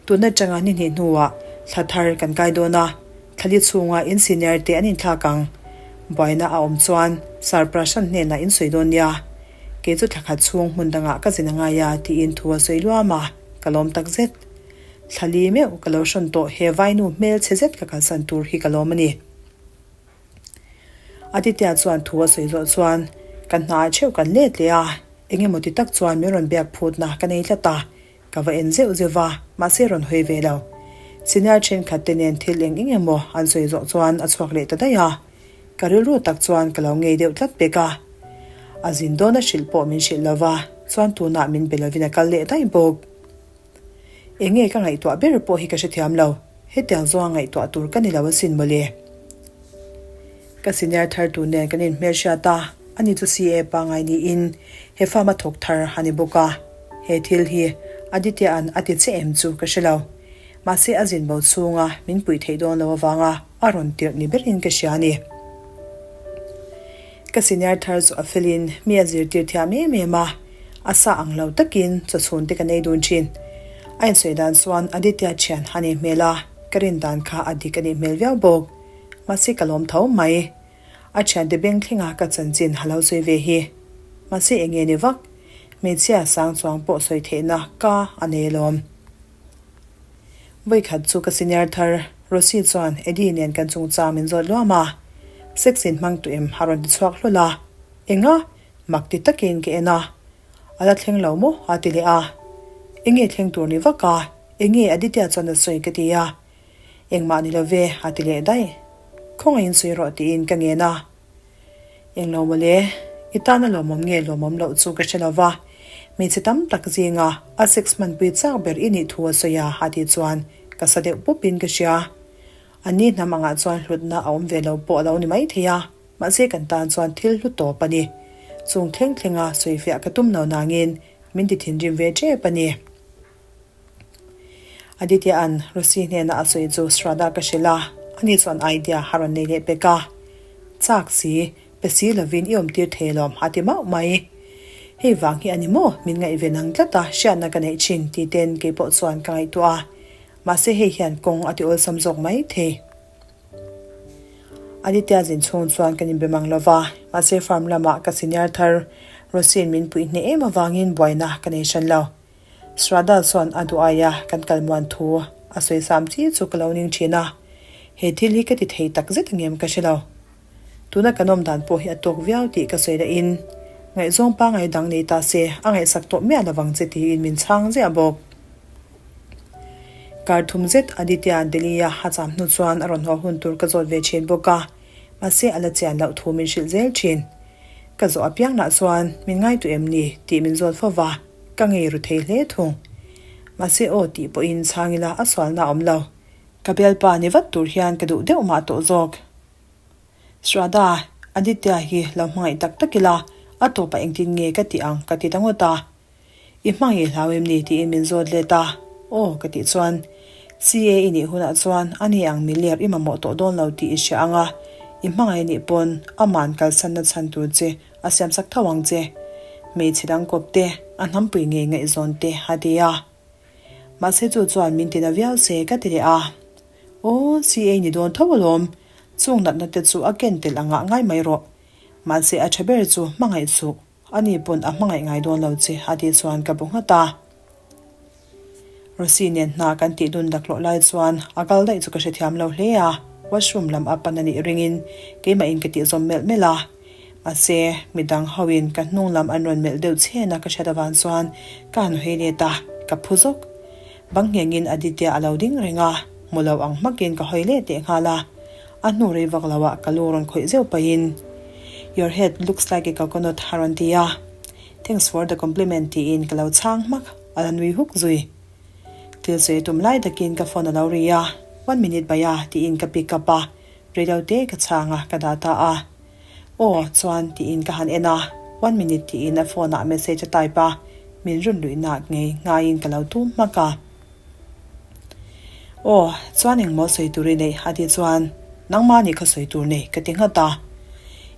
Tun atanga ni hnih hnuah thla thar kan kai dawn a, thlali chhunga in senior te an inthlak ang. Buaina a awm chuan Sir Prashant hnenah in sawi dawn nia. Kei chu thla khat chhung hmun dangah ka zin a ngai a tiin thu a sawi luam a, ka lawm tak zet. Thlali meuh ka lo hrawn tawh he vainu hmel chhe zet ka kalsan tur hi ka lawm a ni. Aditya chuan thu a sawi zawh chuan ka hna theuh kan let leh a, eng emaw ti tak chuan min rawn biak phutna ka nei tlat a, Ka va en zeuh zeuh va, mahse rawn hawi ve lo. Senior thenkhat te nen thil eng eng emaw an sawi zawh chuan a chhuak leh ta daih a. Ka rilru tak chuan ka lo ngei deuh tlat pek a. A zin dawn a hrilh pawh min hrilh lo va, chuan tunah min be lovin a kal leh daih bawk. Eng nge ka ngaihtuah ber pawh hi ka hrethiam lo, hetiang zawnga ngaihtuah tur ka ni lo asin mawle. Ka senior thar tur nen kan inhmelhriat a, ani chu CA pangngai niin he farm a thawk thar a ni bawk a. He thil hi Aditya-a'n a ti che em chu ka hre lo. Mahse a zin bo chhunga min puih theih dawn lo avanga a rawn tirh ni berin ka hria a ni. Ka senior thar chu a felin mi a zirtir thiam em em a, a sa ang lo takin chaw chhun te kan ei dun thin. A insawi dan chuan Aditya thian a nih hmel a, ka rin dan kha a dik a nih hmel viau bawk. Mahse ka lawm tho mai. A thiante beng thlenga ka chanchin ha lo sawi ve hi. Mahse eng nge ni vak? Hmeichhia sang chuang pawh sawi theihna ka a nei alawm. Vawikhat chu ka senior thar Rosy chuan Eddie nen kan chungchang min zawt luam a. Sex in hmang tu em a rawn ti chhuak hlawl a. Enga? Mak ti takin ka en a. A la thleng lo maw? a ti leh a. Eng nge thleng tur ni vak a? Eng nge Aditya chuan a sawi ka ti a. Engmah ni lo ve, a ti leh daih. Khawngaihin sawi rawh tiin ka ngen a. Englo mawle, i tana lawmawm nge lawmawm loh chu ka hre lo va, hmeichhe tam tak zinga a sex hmanpui chak ber i nih thu a sawi a, a tih chuan ka sa deuh pupin ka hria. An ni hnam angah chuan hlutna a awm ve lo pawh a lo ni maithei a, mahse kan tan chuan thil hlu tawp a ni. Chung thleng thlenga sawifiah ka tum lo nangin min ti thinrim ve tep a ni. Aditya-a'n Rosy hnena a sawi chu Shraddha ka hrilh a, ani chuan idea a rawn nei leh pek a. Chak si, pe si lovin i awmtir thei alawm a ti mauh mai. Hei vang hi a ni maw min ngaihven ang tlat a hriatna ka neih thin ti ten kei pawh chuan ka ngaihtuah a, mahse hei hian kawng a ti awlsam zawk mai thei. Aditya zin chhung chuan kan inbe mang lova, mahse farm lamah ka senior thar Rosy-in min puih hneh em avangin buaina ka nei hran lo. Shraddha chuan a duh aia kan kal muan thu a sawi sam chi chu ka lo ning thin a, he thil hi ka ti thei tak zet angem ka hre lo. Tuna kan awm dan pawh hi a tawk viau tih ka sawi lahin ngaihzawng pangai dang nei ta se a ngaihsak tawh miah lovang che tiin min chhang ziah bawk. Kar thum zet Aditya Delhi-a a cham hnu chuan a rawn haw hun tur ka zawt ve thin bawk a, mahse a la chian loh thu min hrilh zel thin. Ka zawh apiang lah chuan min ngai duh em ni tih min zawt fo va. Ka ngei ru thei hle thung. Mahse aw tih pawhin chhang ila a sualna a awm lo. Ka bialpa ni vat tur hian ka duh deuh mah tawh zawk. Shraddha, Aditya hi lo hmangaih tak tak ila a tawpah engtin nge ka tih ang ka ti ta ngawt a. I hmangaih hlau em ni tiin min zawt let a. Aw ka tih chuan CA i nih hunah chuan a ni ang miler i mamawh tawh dawn lo tih i hria ang a, i hmangaih nih pawn aman kalsanna chhan tur che A siam sak tho ang che. Hmeichhe dang kawp te, a hnampui ngei ngaihzawn te a ti a. Mahse chu chuan min tina viau se ka ti leh a. Aw, CA ni dawn tho alawm. Chung natna te chu a ken telh angah ngai mai rawh. Mahse a tha ber chu hmangaih suh. Ani pawn a hmangaih ngai dawn lo che a tih chuan ka bu nghat a. Rosy nen hna kan tih dun laklawh lai chuan a kal daih chu ka hrethiam lo hle a, washroom lam a pan a nih ringin keimahin ka tih zawm melh melh a. Mahse, midang hoin ka hnung lam an rawn melh deuh chhen a ka hriat avang chuan ka han hawi let a, ka phu zawk. Bang nghengin Aditya a lo ding reng a, hmu lo ang hmakin ka hawi let leh nghal a. A hnu rei vak loah ka lu rawn khawih zeuh pahin, Your head looks like a coconut a rawn ti a. Thanks for the compliment tiin ka lo chhang hmak, a la nui huk zui. Thil sawi tum lai takin ka phone a lo ri a, one minute bhaiya tiin ka pick up a, reilo te ka chhang a, ka dah ta a. Aw, chuan tiin ka han en a, one minute tiin a phone ah message a type a, min run luihna ngei ngaiin ka lo tum hmak a. Aw, chuan engmaw sawi tur i neih? a tih chuan, Nangmah nih kha sawi tur nei ka ti nghat a.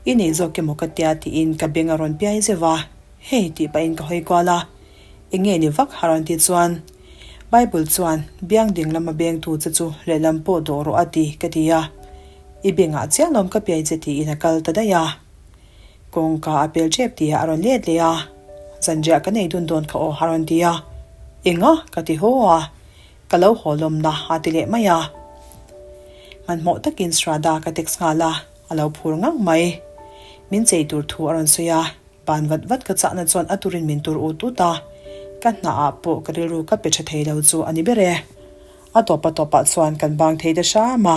I nei zawk emaw ka tia tiin ka beng a rawn piai zeuh a, hei tih pahin ka hawi kual a, eng nge ni vak a rawn tih chuan Bible chuan biang ding lama bengtu che chu lehlam pawh dawh rawh a ti ka ti a, i bengah chiah lawm ka piai che tiin a kal ta daih a. Kawngka a pel tep tihah a rawn let leh a, zanriah ka nei dun dawn kha aw a rawn ti a, enga ka ti haw a, ka lo haw lawmna a ti leh mai a. Hmanhmawh takin Shraddha ka text nghal a, a lo phur ngang mai. Min chei tur thu a rawn sawi a, ban vat vat ka chahna chuan a turin min tur ut ut a, ka hnaah pawh ka rilru ka pe tha thei lo chu a ni ber e. A tawp a tawpah chuan kan bang thei ta hram a.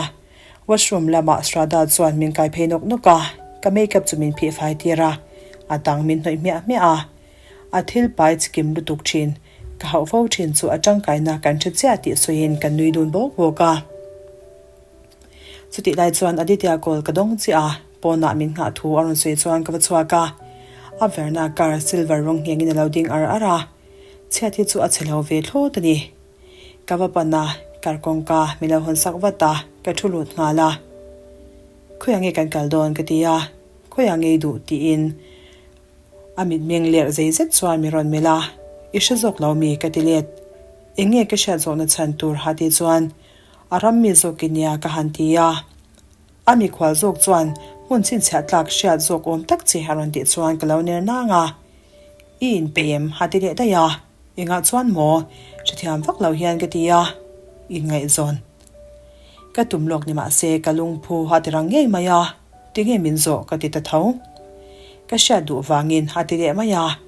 Washroom lamah Shraddha chuan min kai phei nawk nawk a, ka makeup chu min phih fai tir a, a dang min hnawih hmiah hmiah a. A thil pai chikim lutuk thin, ka hauh fo thin chu a tangkaina kan hre chiah tih sawiin kan nui dun bawk bawk a. Chutih lai chuan Aditya call ka dawng chiah a, pawnah min nghah thu a rawn sawi chuan ka va chhuak a. A verna car silver rawng nghengin a lo ding ar ar a, chhiat hi chu a chhe lo ve thlawt a ni. Ka va pan a, kar kawngka min lo hawn sak vat a, ka thu lut nghal a. Khawiah nge kan kal dawn ka ti a, khawiah nge i duh tiin a mitmeng lerh zei zet chuan min rawn melh a, i hre zawk lo mi ka ti let. Eng nge ka hriat zawhna chhan tur ha tih chuan a ram mi zawk i nia ka han ti a. A mikhual zawk chuan hmun chhinchhiah tlak hriat zawk awm tak che a rawn tih chuan ka lo ner nang a, I inpeih em? a ti leh daih a. Engah chuan maw? Hrethiam vak lo hian ka ti a, inngaihzawn ka tum lawk ni mah se ka lungphu a ti rang ngei mai a, tinge min zawh ka ti ta tho. Ka hriat duh vangin a ti leh mai a,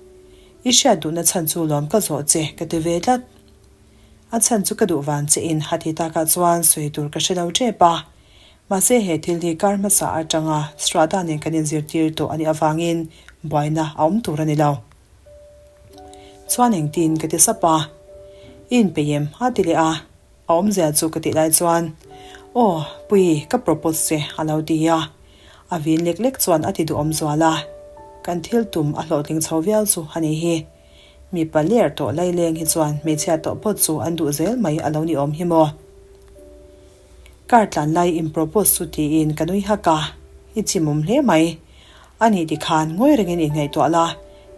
I hriat duhna chhan chu lawm ka zawh che ka ti ve tlat. A chhan chu ka duh van che in a ti takah chuan sawi tur ka hre lo tep a, mahse he thil hi kar hmasa atanga Strada nen kan inzirtir tawh a nih avangin buaina a awm tur a ni lo. Chuan engtin ka ti sap a, I inpeih em? a ti leh a, a awmzia chu ka tih lai chuan, Aw, Pui, ka propose che a lo ti a, a vin lek lek chuan a ti duhawm zual a, kan thil tum a hlawhtling chho viau chu a nih hi. Mipa ler tawh laileng hi chuan hmeichhia tawh pawt chu an duh zel mai a lo ni awm hi maw? Car tlan lai in propose chu tiin ka nui hak a, i chimawm hle mai. A nih tikhan ngawi rengin inngaihtuah la,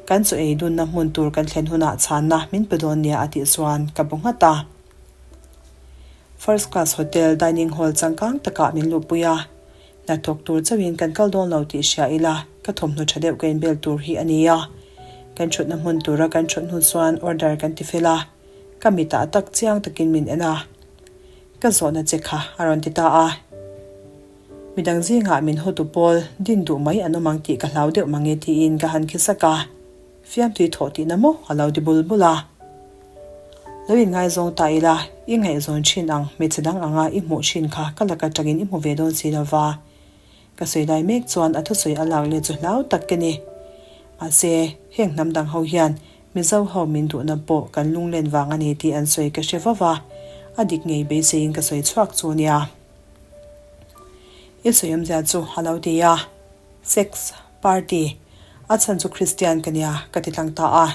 kan chaw ei dunna hmun tur kan thlen hunah chhanna min pe dawn nia a tih chuan ka bu nghat a. First class hotel dining hall changkang takah min luhpui a, hnathawk tur chauhin kan kal dawn lo tih hria ila ka thawmhnaw tha deuh ka inbel tur hi a ni a. Kan thutna hmun tura kan thut hnu chuan order kan ti fel a, ka mitah tak chiang takin min en a. Ka zawhna che kha a rawn ti ta a. Midang zingah min hotu pawl din duh mai an awm ang tih ka hlau deuh mange tiin ka han khi sak a. Fiamtui thawh tihna maw a lo ti bul bul a. Lo inngaizawng ta ila, i ngaihzawn thin ang hmeichhe dang anga i hmuh thin kha ka lak atangin i hmu ve dawn si lova. Ka sawi lai mek chuan a thusawi a lak leh chu hlau tak ka ni. Mahse, heng hnam dang ho hian Mizo ho min duhna pawh kan lunglen vang a ni tih an sawi ka hre vova, a dik ngei beiseiin ka sawi chhuak chu nia. I sawi awmzia chu a lo ti a, Sex, party, a chhan chu Kristian ka nia ka ti tlang ta a.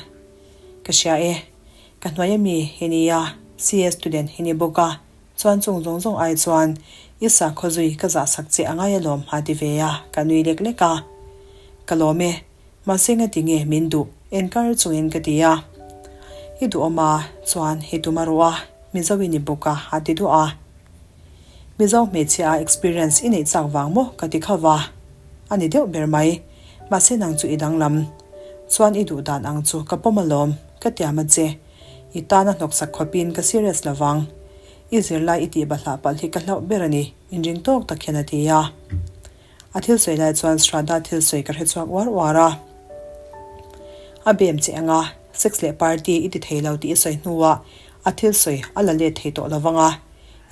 Ka hria e, ka hnuai ami hi nia, CA student hi ni bawk a, chuan chung zawng zawng ai chuan i sakhaw zui ka zah sak che a ngai alawm a ti ve a, ka nui lek lek a. Ka lawm e. Mahse nga ti nge min duh en kar chungin ka ti a. I duhawm a, chuan hi tum a ruh a, Mizo i ni bawk a, a ti duah a. Mizo hmeichhia a experience i neih chak vang maw ka ti kha va. A ni deuh ber mai. Mahse nang chu i danglam. Chuan i duh dan ang chu ka pawm alawm, ka tiam a che. I tana hnawksak khawpin ka serious lovang. I zirlai i tih bahlah palh hi ka hlauh ber a ni, inring tawk tak hian a ti a. A thil sawi lai chuan Shraddha thil sawi ka hre chhuak uar uar a. A bem che anga sex leh party i ti thei lo tih i sawi hnuah a thil sawi a la let thei tawh lo vang a.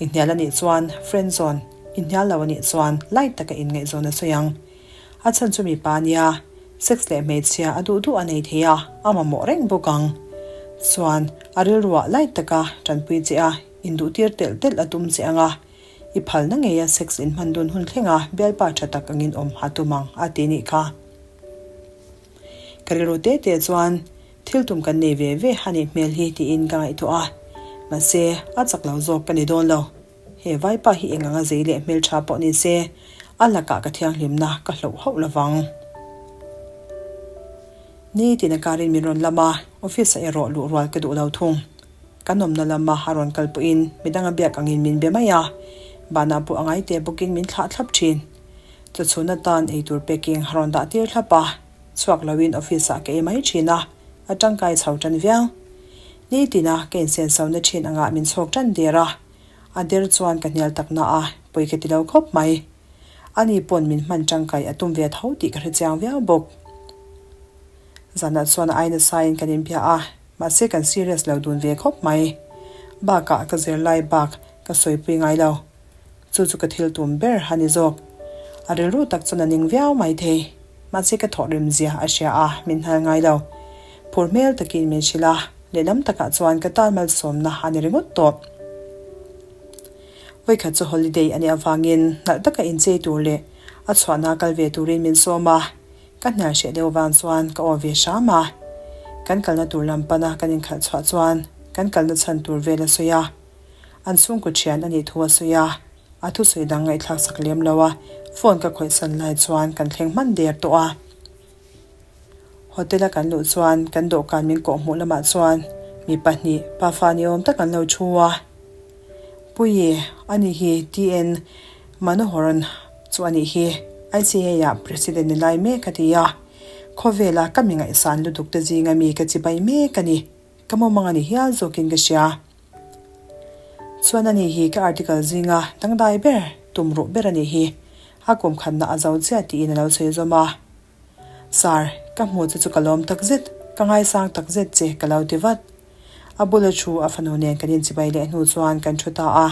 Inhnial a nih chuan friend zone, inhnial lo a nih chuan lai taka inngaihzawn a sawi ang. A chhan chu mipa nia, sex leh hmeichhia a duh duh a nei thei a, a mamawh reng bawk ang. Chuan a rilruah lai taka tanpui che a, induhtir telh telh a tum che anga. I phalna ngeia sex in hman dun hun thlenga bialpa tha tak angin awm a tum ang a ti nih kha. Ka rilru te te chuan thil tum kan nei ve ve a nih hmel hi tiin ka ngaihtuah a, mahse a chak lo zawk ka ni dawn lo. He vaipa hi eng anga zei leh hmeltha pawh ni se, A lakah ka thianghlimna ka hloh hauh lovang. Ni tina karin min rawn lam a, office-ah erawh luh rual ka duh lo thung. Kan awmna lama a rawn kal pawhin midang a biak angin min be mai a, banah pawh a ngai teh bawkin min thlah thlap thin. Chawchhun atan eitur packing a rawn dah tir thlap a, chhuak loin office-ah ka ei mai thin a, a tangkai chho tan viau. Ni tina ka insenso na thin angah min chhawk tan der a, a der chuan ka hnial tak na a, pawi ka ti lo khawp mai. Ani pawn min hman tangkai a tum ve tho tih ka hre chiang viau bawk. Zanah chuan a aina saiin kan inbia a, mahse kan serious lo dun ve khawp mai. Bakah ka zirlai bak ka sawipui ngai lo. Chu chu ka thil tum ber a ni zawk. A rilru tak chuan a ning viau mai thei. Mahse ka thawhrim zia a hria a, min hnal ngai lo. Phur hmel takin min hrilh a, lehlam takah chuan ka tan malsawmna a ni ringawt tawh. Vawikhat chu holiday a nih avangin nalh taka inchei tur leh a chhuahna kal ve turin min sawm a, ka hnial hreh deuh vang chuan ka aw ve hram a. Kan kalna tur lam pana kan inkhalh chhuah chuan kan kalna chhan tur vel a sawi a, an chhungkaw thian a nih thu a sawi a, a thusawi dang ngaihthlak sak lem lo a, phone ka khawihsan lai chuan kan thleng hman der tawh a. Hotel a kan luh chuan kan dawhkan min kawh hmuh lamah chuan mi pahnih pafa ni awm tak an lo thu a. Puii, ani hi TN Manoharan chu a nih hi, ICA ah President ni lai mek a ti a. Khawvela ka mi ngaihsan lutuk te zinga mi ka chibai mek a ni. Ka mawmang a ni hial zawkin ka hria. Chuan ani hi ka article zinga dangdai ber, tumruh ber a nih hi. A kum khatna a zo chiah tiin a lo sawi zawm a. Sir, ka hmuh che chu ka lawm tak zet, ka ngaisang tak zet che ka lo ti vat. A bula thu a fanu nen kan inchibai leh hnu chuan kan thu ta a.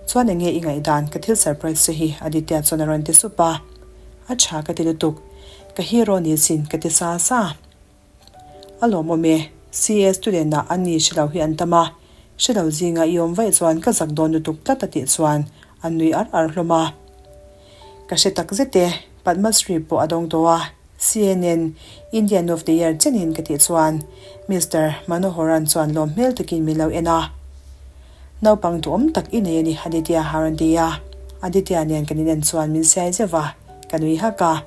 Chuan eng nge i ngaihdan ka thil surprise che hi Aditya chuan a rawn ti sup a. A tha ka ti lutuk, ka hero ni sin ka ti sa sa. A lawmawm e, CA student ah an ni hre lo hi an tam a, hre lo zinga i awm vaih chuan ka zak dawn lutuk tlat a tih chuan an nui ar ar hlawm a. Ka hre tak zet e, Padma Shri pawh a dawng tawh a, CNN Indian of the Year chenin ka tih chuan Mister Manoharan chuan lawm hmel takin min lo en a. Naupang duhawm tak i nei a ni Aditya a rawn ti a, Aditya nen kan inen chuan min siai zeuh va, ka nui hak a.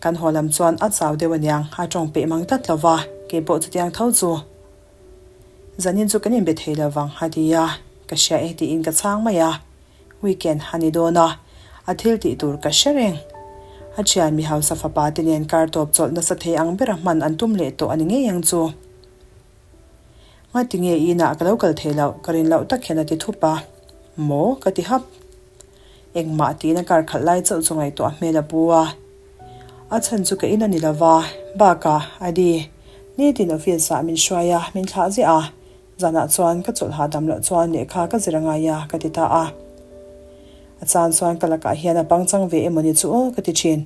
Kan haw lam chuan a chau deuh aniang, a tawng peih mang tlat lo va, kei pawh chutiang tho chu zanin chu kan inbe thei lo vang a ti a, ka hria e tiin ka chhang mai a, weekend a ni dawn a, a thil tih tur ka hre reng. A thian mi hausa fapa te nen kar tawp chawlh nasa thei ang bera hman an tum leh tawh a ni ngei ang chu. Ngati nge i inah ka lo kal thei loh ka rin loh tak hian a ti thup a, maw ka ti hap. Engmah tiin a kar khalh lai chauh chu ngaihtuah hmel a pu a. A chhan chu ka in a ni lo va, bakah Adi, nitin office ah min hruai a, min thlah ziah a, zanah chuan ka chawlh hahdam loh chuan lehkha ka zir a ngai a, ka ti ta a. A chan chuan ka lakah hian a pangchang ve emawni chu aw ka ti thin.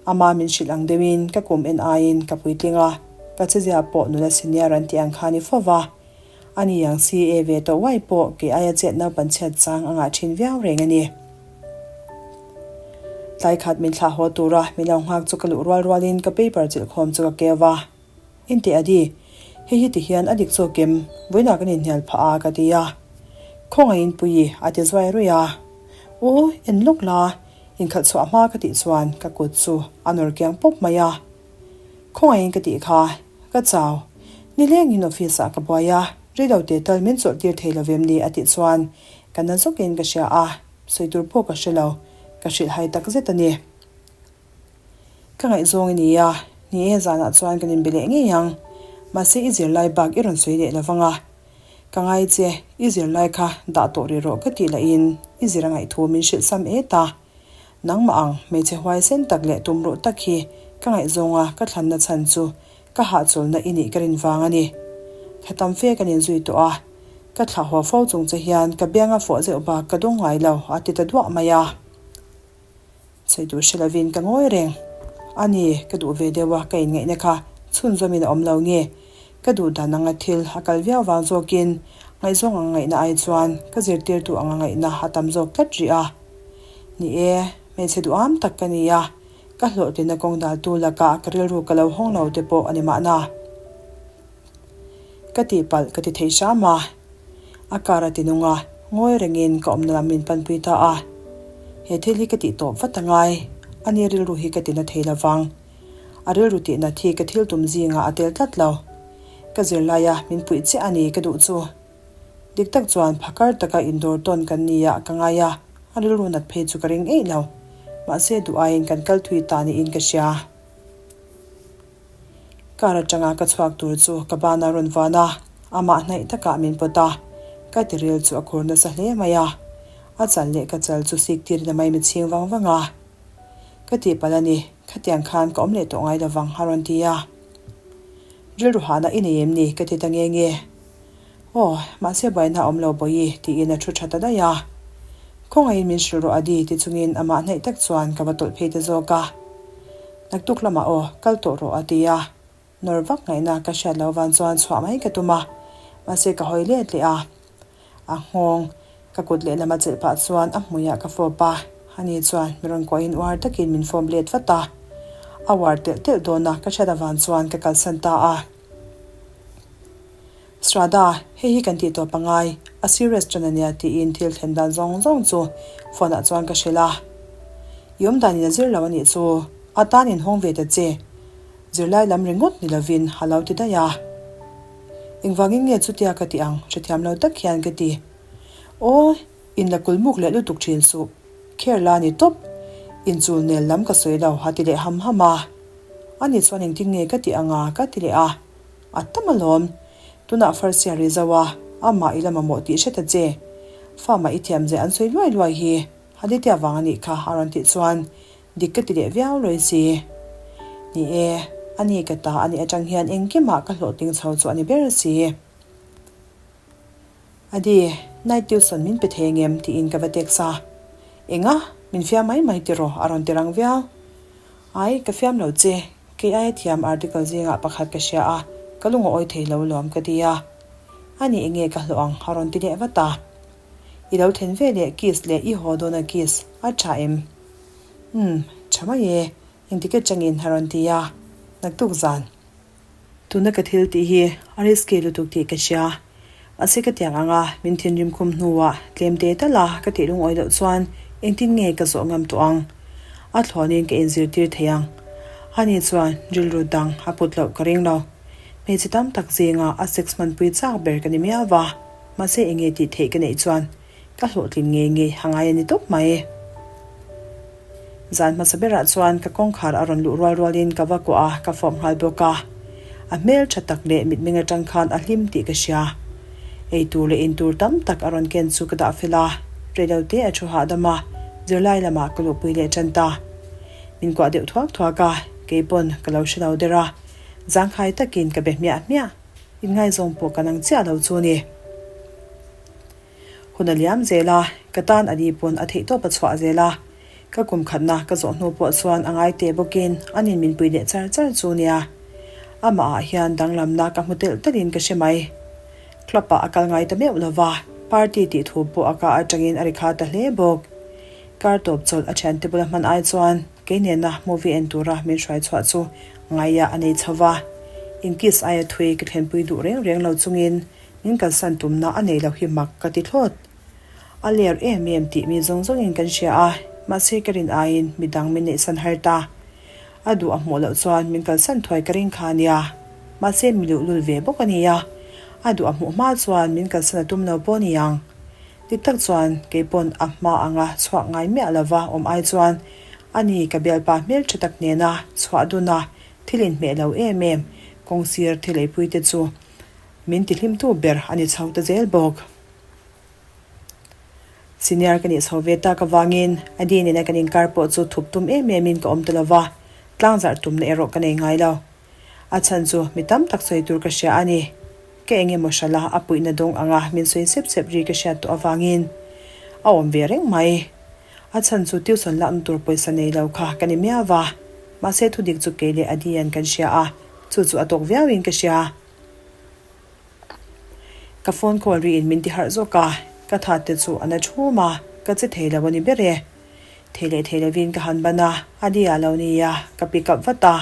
Ama min hrilh ang deuhin ka kum en aiin ka puitling a, ka chezia pawh nula senior an tih ang kha a ni fo va. A ni ang CA ve tawh uai pawh kei aia chet naupan chhiat chang a ngah thin viau reng a ni. Tlai khat min thlah haw tura min lo nghak chu ka luh rual rualin ka paper chilh khawm chu ka keu va. Inteh a di, hei hi ti hian a dik zawk em? Vawiinah kan inhnial phah a ka ti a. Khawngaihin Puii a ti zuai ruih a. U, en lawk la, inkhalh chhuah hma ka tih chuan ka kut chu a nawr kiang pawp mai a. Khawngaihin ka tih kha, ka chau. Nilengin office ah ka buai a, reilo te tal min chawlh tir thei lovem ni a tih chuan ka na zawkin ka hria a, sawi tur pawh ka hre lo, ka hrilh hai tak zet a ni. Ka ngaihzawng i ni a, ni e zanah chuan kan inbe leh ngei ang, mahse i zirlai bak i rawn sawi leh lo vang a, ka ngai che, i zirlai kha dah tawh rih rawh ka tih lahin i zir a ngaihthu min hrilh sam et a. Nangmah ang, hmeichhe huaisen tak leh tumruh tak hi ka ngaihzawnga ka thlanna chhan chu ka hahchawlna i nih ka rin vang a ni. Thla tam fe kan inzui tawh a, ka thlah haw fo chung che hian ka bianga fawh zeuh bak ka dawng ngai lo a ti ta duah mai a. Sawi tur hre lovin ka ngawi reng. A ni, ka duh ve deuh a ka inngaihna kha chhunzawmin a awm lo nge? Ka duh dan anga thil a kal viau vang zawkin ngaihzawng anga ngaihna ai chuan ka zirtirtu anga ngaihna a tam zawk tlat rih a. Ni e, hmeichhe duham tak ka ni a, ka hlawhtlinna kawng daltu lakah ka rilru ka lo hawng lo te pawh a ni mahna. Ka tihpalh ka ti thei hram a, a car a ti nung a, ngawi rengin ka awmna lam min panpui ta a. He thil hi ka tih tawp vat a ngai. Ani rilru hi ka tina thei lovang. A rilru tihna thi ka thil tum zingah a tel tlat lo. Ka zirlaia min puih chiah a ni ka duh chu. Dik tak chuan phakar taka indawr tawn kan ni ah ka ngai a, a rilru nat phei chu ka ring eih lo. Mahse duh aiin kan kal thui ta niin ka hria. Car atanga ka chhuak tur chu ka ban a rawn vuan a, amah hnaih takah min pawt a, ka tiril chu a khur nasa hle mai a. A chal leh ka chal chu sik tirin a maimi chhing vang vang a. Ka tihpalh a ni, khatiang khan ka awm leh tawh ngai lovang a rawn ti a. Rilru hahna i nei em ni? ka ti ta nge nge. Aw, mahse buaina a awm lo Bawihi, tiin a thu tha ta daih a. Khawngaihin min hrilh rawh Adi, ti chungin amah hnaih tak chuan ka va tawlh phei ta zawk a. Naktuk lamah aw, kal tawh rawh a ti a. Nawr vak ngaihna ka hriat loh van chuan chhuah mai ka tum a, mahse ka hawi let leh a. A nghawng, ka kut lehlam a chelh pah chuan a hmuiah ka fawp a, ani chuan mi rawn kuahin uar takin min fawm let vat a. A uar telh telh dawn a ka hriat avang chuan ka kalsan ta a. Srada, hei hi kan tih tawp a ngai, a serious ṭan a nia tiin thil thlen dan zawng zawng chu phone ah chuan ka hrilh a. I awm danin a zir lo a nih chu, a tan inhawng ve ta che. Zirlai lam ringawt ni lovin a lo ti daih a. Engvangin nge chutia ka ti ang hrethiam lo tak hian ka ti. Aw, in la kulmuk leh lutuk ṭhin suh, care la ni tawp, inchul nel lam ka sawi lo a ti leh ham ham a. Ani chuan engtin nge ka ti ang a ka ti leh a. A tam alawm. Tunah Farsia ri zo a, amah i la mamawh tih hre ta che. Farm ah i thiam zeh an sawi luai luai hi Aditya vang a nih kha a rawn tih chuan dik ka ti leh viau lawi si. Ni e, ani ka ta anih atang hian engkimah ka hlawhtling chho chu a ni ber si. Adi, night tuition min pe thei ngem tiin ka va text a. Enga? Min fiam mai mai tiraw? a rawn ti rang viau. Ai, ka fiam lo che. Kei aia thiam article zingah pakhat ka hria a, ka lung a awi thei lo lawm ka ti a. Ani enge ka hlawh ang? a rawn ti leh vat a. I lo thlen ve leh kiss leh i haw dawn a kiss, a tha em? Umm, tha mai e, engtik atangin a rawn ti a. Naktuk zan. Tuna ka thil tih hi a risky lutuk tih ka hria. Mahse ka tiang anga min thinrim khum hnuah tlem te tal a ka tih lungawi loh chuan engtin nge ka zawh ngam tawh ang? A thlawnin ka inzirtir thei ang. Ani chuan rilru dang a put loh ka ring lo. Hmeichhe tam tak zinga a sex hmanpui chak ber ka ni miau va, mahse enge tih theih ka neih chuan Ka hlawhtlin ngei ngei a ngai a ni tawp mai. Zan hmasa berah chuan ka kawngkhar a rawn luh rual rualin ka va kuah a, ka fawp nghal bawk a. A hmel tha tak leh mitmeng atang khan a hlim tih ka hria. Ei tur leh in tur tam tak a rawn ken chu ka dah fel a, reilote a thu hahdam a, zirlai lamah ka luhpui leh tan ta. Min kuah deuh thuak thuak a, kei pawn ka lo hre lo der a, zangkhai takin ka be hmiah hmiah. Inngaizawng pawh ka nang chiah lo chu a ni. Hun a liam zel a, ka tan a ni pawn a theihtawp a chhuah zel a. Ka kum khatna ka zawh hnu pawh chuan a ngai teh bawkin an in min pui leh char char chu nia. Amah ah hian danglamna ka hmu telh telhin ka hre mai. Club ah a kal ngai ta meuh lo va, party tih thu pawh a ka atangin a ri kha ta hle bawk. Kar tawp chawlh a thiante bula hman ai chuan kei nena movie en tura min hruai chhuah chu ngaia a nei chho va. Inkiss aia thui ka thlenpui duh reng reng lo chungin Min kalsan tumna a nei lo hi mak ka ti thlawt. A ler em em tih mi zawng zawngin kan hria a, mahse ka rin aiin midang min neihsan har ta. A duh a hmuh loh chuan min kalsan thuai ka ring kha a nia. Mahse mi luhlul ve bawk a nia. A duh a hmuh hma chuan min kalsan a tum lo pawh a ni ang. Dik tak chuan kei pawn a hma anga chhuak ngai miah lova awm ai chuan ani ka bialpa hmeltha tak nena chhuah dun a thil inhmeh lo em em kawngsir thil eipui te chu Min tihlimtu ber a ni chho ta zel bawk. Senior ka nih chho ve tak avangin Adi nena kan inkar pawh chu thup tum em emin ka awm ta lo va, tlangzarh tumna erawh ka nei ngai lo. A chhan chu mi tam tak sawi tur ka hria a ni. Ka eng emaw hrala a puihna dawng anga min sawi sep sep ri ka hriat tawh avangin a awm ve reng mai. A chhan chu tuition lakna tur pawisa nei lo kha ka ni miau va, mahse thudik chu kei leh Adi an kan hria a, chu chu a tawk viauin ka hria. Ka phone call riin min ti harh zawk a, ka that te chu a na thum a, ka che thei lo a ni ber e. Thei leh thei lovin ka han ban a, a ni ah lo nia, ka pick up vat a.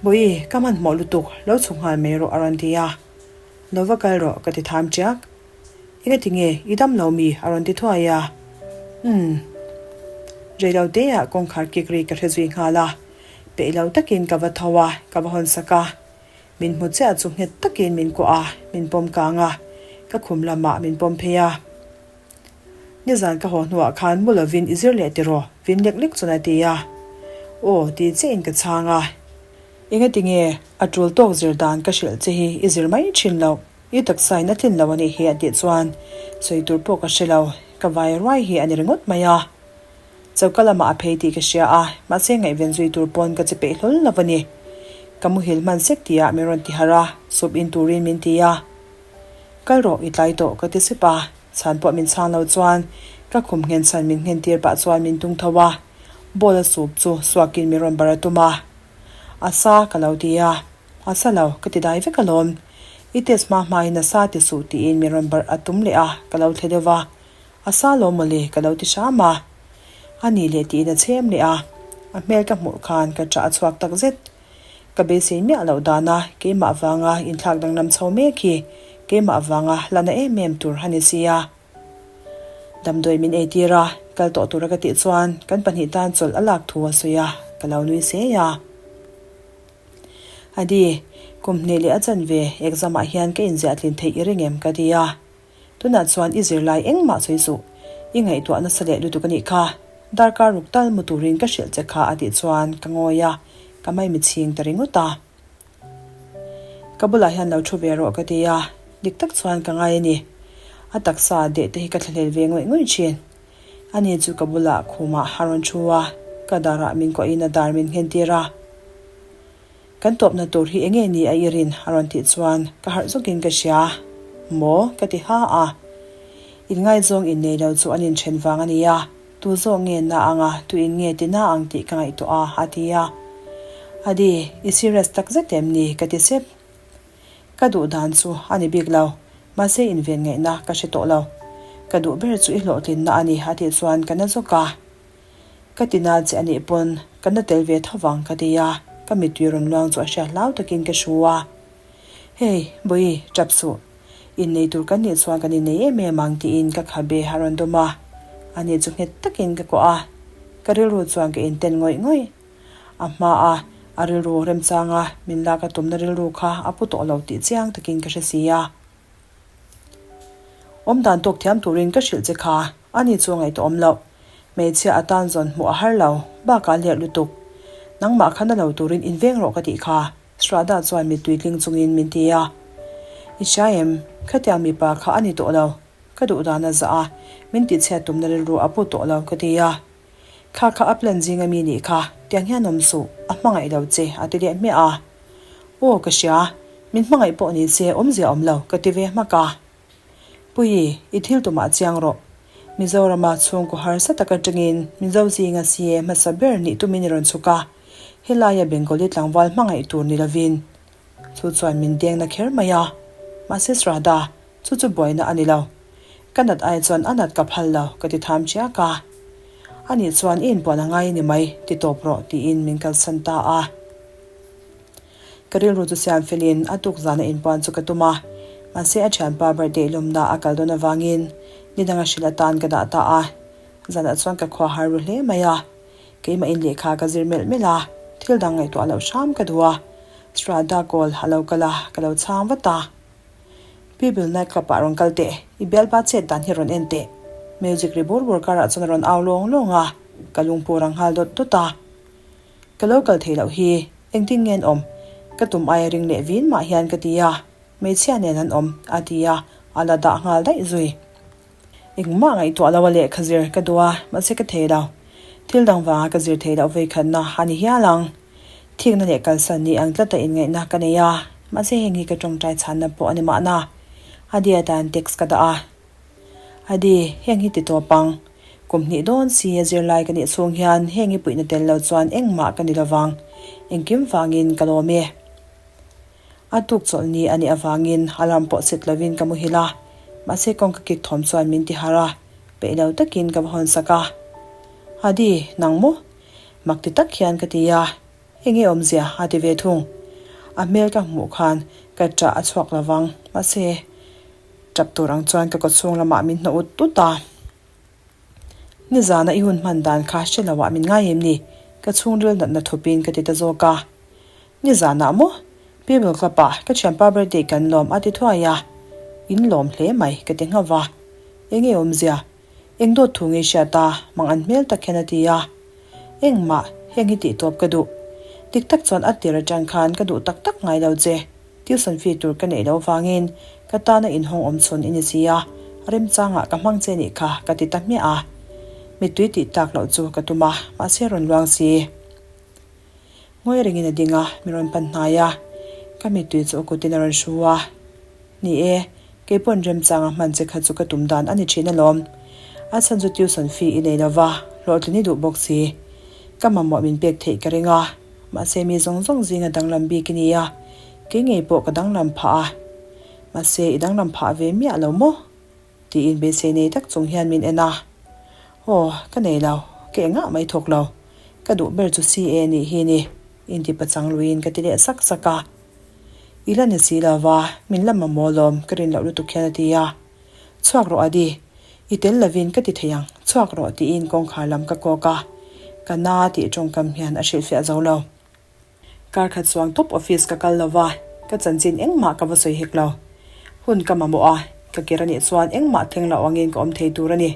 Bawihi, ka hmanhmawh lutuk, lo chhuk nghal mai rawh a rawn ti a. Lo va kal rawh ka ti tham chiak. Engati nge, i dam lo mi? a rawn ti thuai a. Umm. Reilo teah kawngkhar kik ri ka hre zui nghal a, peih lo takin ka va tho a, ka va hawn sak a. Min hmu chiah chu nghet takin min kuah a, min pawm kang a, ka khum lamah min pawm phei a. Nizan ka haw hnuah khan mu lovin i zir leh tiraw? Vin lek lek chuan a ti a. Aw, ti chiahin ka chhang a. Engati nge a tul tawk zir dan ka hrilh che hi i zir mai thin loh? I taksa in a tlin lo a nih hi a tih chuan sawi tur pawh ka hre lo, ka vai ruai hi a ni ringawt mai a. Choka lamah a phei tih ka hria a, mahse ngaihven zui tur pawn ka che peih hlawl lo a ni. Ka muhil hman sek tihah min rawn ti harh a, soup in turin min ti a. Kal rawh, i tlai tawh ka ti sep a, chhan pawh min chhang lo chuan ka khum nghen chhan min nghen tir pah chuan min tung tho a, bowl a soup chu suakin min rawn bar a tum a. A sa ka lo ti a, a sa lo ka ti dai vek alawm. I test hma hmain a sa ti suh tiin min rawn barh a tum leh a, ka lo thle deuh va. A sa lo mawle ka lo ti hram a. A nih leh tiin a chhem leh a. A hmel ka hmuh khan ka ṭah a chhuak tak zet. Ka beisei miah loh dana keimah vanga inthlak danglam chho mek hi keimah vanga la na em em tur a ni sia. Damdawi min eitir a, kal tawh tura ka tih chuan kan pahnih tan chawlh a lak thu a sawi a, ka lo nui sei a. Adi, kum hnih leh a chanve exam ah hian ka inziah tlin theih i ring em ka ti a. Tunah chuan i zirlai engmah sawi suh, i ngaihtuah nasa leh lutuk a nih kha. Darkar ruk tal mu turin ka hrilh che kha a tih chuan ka ngawi a, ka maimichhing ta ringawt a. Ka bulah hian lo thu ve rawh ka ti a, dik tak chuan ka ngai a ni. A taksa deh te hi ka thlahlel ve ngawih ngawih thin. Ani chu ka bulah khumah a rawn thu a, ka darah min kuahin a dar min nghen tir a. Kan tawpna tur hi enge ni a i rin? a rawn tih chuan ka harh zawkin ka hria. Maw? ka ti ha a. Inngaizawng innei lo chu an inthen vang a nia. Tu zawk nge na ang a, tu in nge ti na ang tih ka ngaihtuah a, a ti a. Adi, i serious tak zet em ni? ka ti sep. Ka duh dan chu a ni bik lo, mahse inven ngaihna ka hre tawh lo. Ka duh ber chu i hlawhtlinna a ni, a tih chuan ka na zawk a. Ka ti na che a nih pawn ka na tel ve tho vang ka ti a, ka mittui rawn luang chu a hria hlau takin ka hru a. Hey, Bawi, tap suh. Innei tur kan nih chuan kan innei em em ang tiin ka khabe a rawn dawm a. Ani chu nghet takin ka kuah a. Ka rilru chuan ka inten ngawih ngawih. A hma a, a rilru remchanga min lak a tumna rilru kha a pu tawh lo tih chiang takin ka hre si a. Awm dan tawk thiam turin ka hrilh che kha, ani chu a ngaihtuah awm loh. Hmeichhia atan zawn hmuh a har lo, bakah a liat lutuk. Nangmah kha na lo turin inveng rawh ka tih kha. Shraddha chuan mittui tling chungin min ti a, I hria em? Khatiang mipa kha a ni tawh lo. Ka duh dan a zah a, min tihchhiat tumna rilru a pu tawh lo ka ti a. Kha kha a plan zinga mi nih kha, tiang hian awm suh, a hmangaih lo che a ti leh hmiah a. Aw ka hria, min hmangaih pawh ni se awmzia awm lo ka ti ve hmak a. Puii, i thil tumah chiang rawh. Mizorama chhungkaw harsa tak atangin Mizo zinga CA hmasa ber nih tumin i rawn chhuk a. Helaia Bengali tlangval hmangaih tur ni lovin chu chuan min deng na kher mai a. Mahse Shraddha, chu chu buaina a ni lo. Ka nat ai chuan a nat ka phal lo, ka ti tham chiak a. Ani chuan i inpuan a ngai a ni mai, ti tawp rawh, tiin min kalsan ta a. Ka rilru chu siam felin a tuk zana inpuan chu ka tum a, mahse a thianpa birthday lawmna a kal dawn avangin ni danga hrilh atan ka dah ta a. Zanah chuan ka khua har ru hle mai a, keimah in lehkha ka zir melh melh a, thil dang ngaihtuah loh hram ka duh a. Strada call a lo kal a, ka lo chhang vat a. Bible night club ah rawn kal teh, i bialpa chet dan hi rawn en teh. Music ri bur bur karah chuan a rawn au lawng lawng a, ka lungpur ang nghal dawt dawt a. Ka lo kal theih loh hi, engtin nge an awm? Ka tum aia ring leh vin mah hian ka ti a, hmeichhia nen an awm, a ti a, a la dah nghal daih zui. Engmah ngaihtuah lo a lehkha zir ka duh a, mahse ka thei lo. Thil dang vanga ka zir theih loh veikhatna a ni hial ang. Thikna leh kalsan ni ang tlata inngaihna ka nei a, mahse heng hi ka tawngtai chhanna pawh a ni mahna. A dia tan text ka dah a. Adi, heng hi ti tawp ang. Kum hnih dawn si a zirlai ka nih chhung hian heng i puihna tel lo chuan engmah ka ni lovang. Engkim vangin ka lawm e. A tuk chawlh ni a nih avangin alarm pawh set lovin ka muhil a, mahse kawngka kik thawm chuan min ti harh a, peih lo takin ka va hawn sak a. Adi, nang maw? Mak ti tak hian ka ti a, enge awmzia a ti ve thung. A hmel ka hmuh khan ka ṭah a chhuak lovang, mahse. Tap tur ang chuan ka kawchhung lamah min hnawh ut ut a. Nizana i hun hman dan kha hre lo ah min ngai em ni? Ka chhungril natna thupin ka ti ta zawk a. Nizanah maw? Bible Club ah ka thianpa birthday kan lawm a ti thuai a. In lawm hle mai ka ti nghauh va. Enge awmzia? Eng dawt thu nge hriat a, mang an hmel tak hian a ti a. Engmah, heng hi tih tawp ka duh. Dik tak chuan a tir atang khan ka duh tak tak ngai lo che. Tuition fee tur ka neih loh vangin ka tana inhawng awm chhun i ni si a, remchangah ka hmang che nih kha ka ti ta hmiah a. Mittui tih tak loh chu ka tum a, mahse rawn luang si. Ngawi rengin a ding a, mi rawn pan hnai a, ka mittui chu a kutin a rawn hru a. Ni e, kei pawn remchanga hman che kha chu ka tum dan a ni thin alawm. A chhan chu tuition fee i nei lova, hlawhtlin i duh bawk si. Ka mamawh min pek theih ka ring a, mahse mi zawng zawng zinga danglam bik i ni a, kei ngei pawh ka danglam phah a. Mahse i danglam phah ve miah lo maw? Tiin beisei nei tak chung hian min en a. Aw, ka nei lo, ka engah mai thawk lo. Ka duh ber chu CA nih hi ni, inti pachang luiin ka ti leh sak sak a. I la ni si lo va, min la mamawh lawm ka rin loh lutuk hian a ti a. Chhuak rawh Adi, i tel lovin ka ti thei ang, chhuak rawh tiin kawngkhar lam ka kawk a. Ka na tih tawngkam hian a hrilhfiah zo lo. Kar khat chuang tawp office ka kal lo va, ka chanchin engmah ka va sawi hek lo. Hun ka mamawh a, ka ker anih chuan engmah thleng loh angin ka awm thei tur a ni.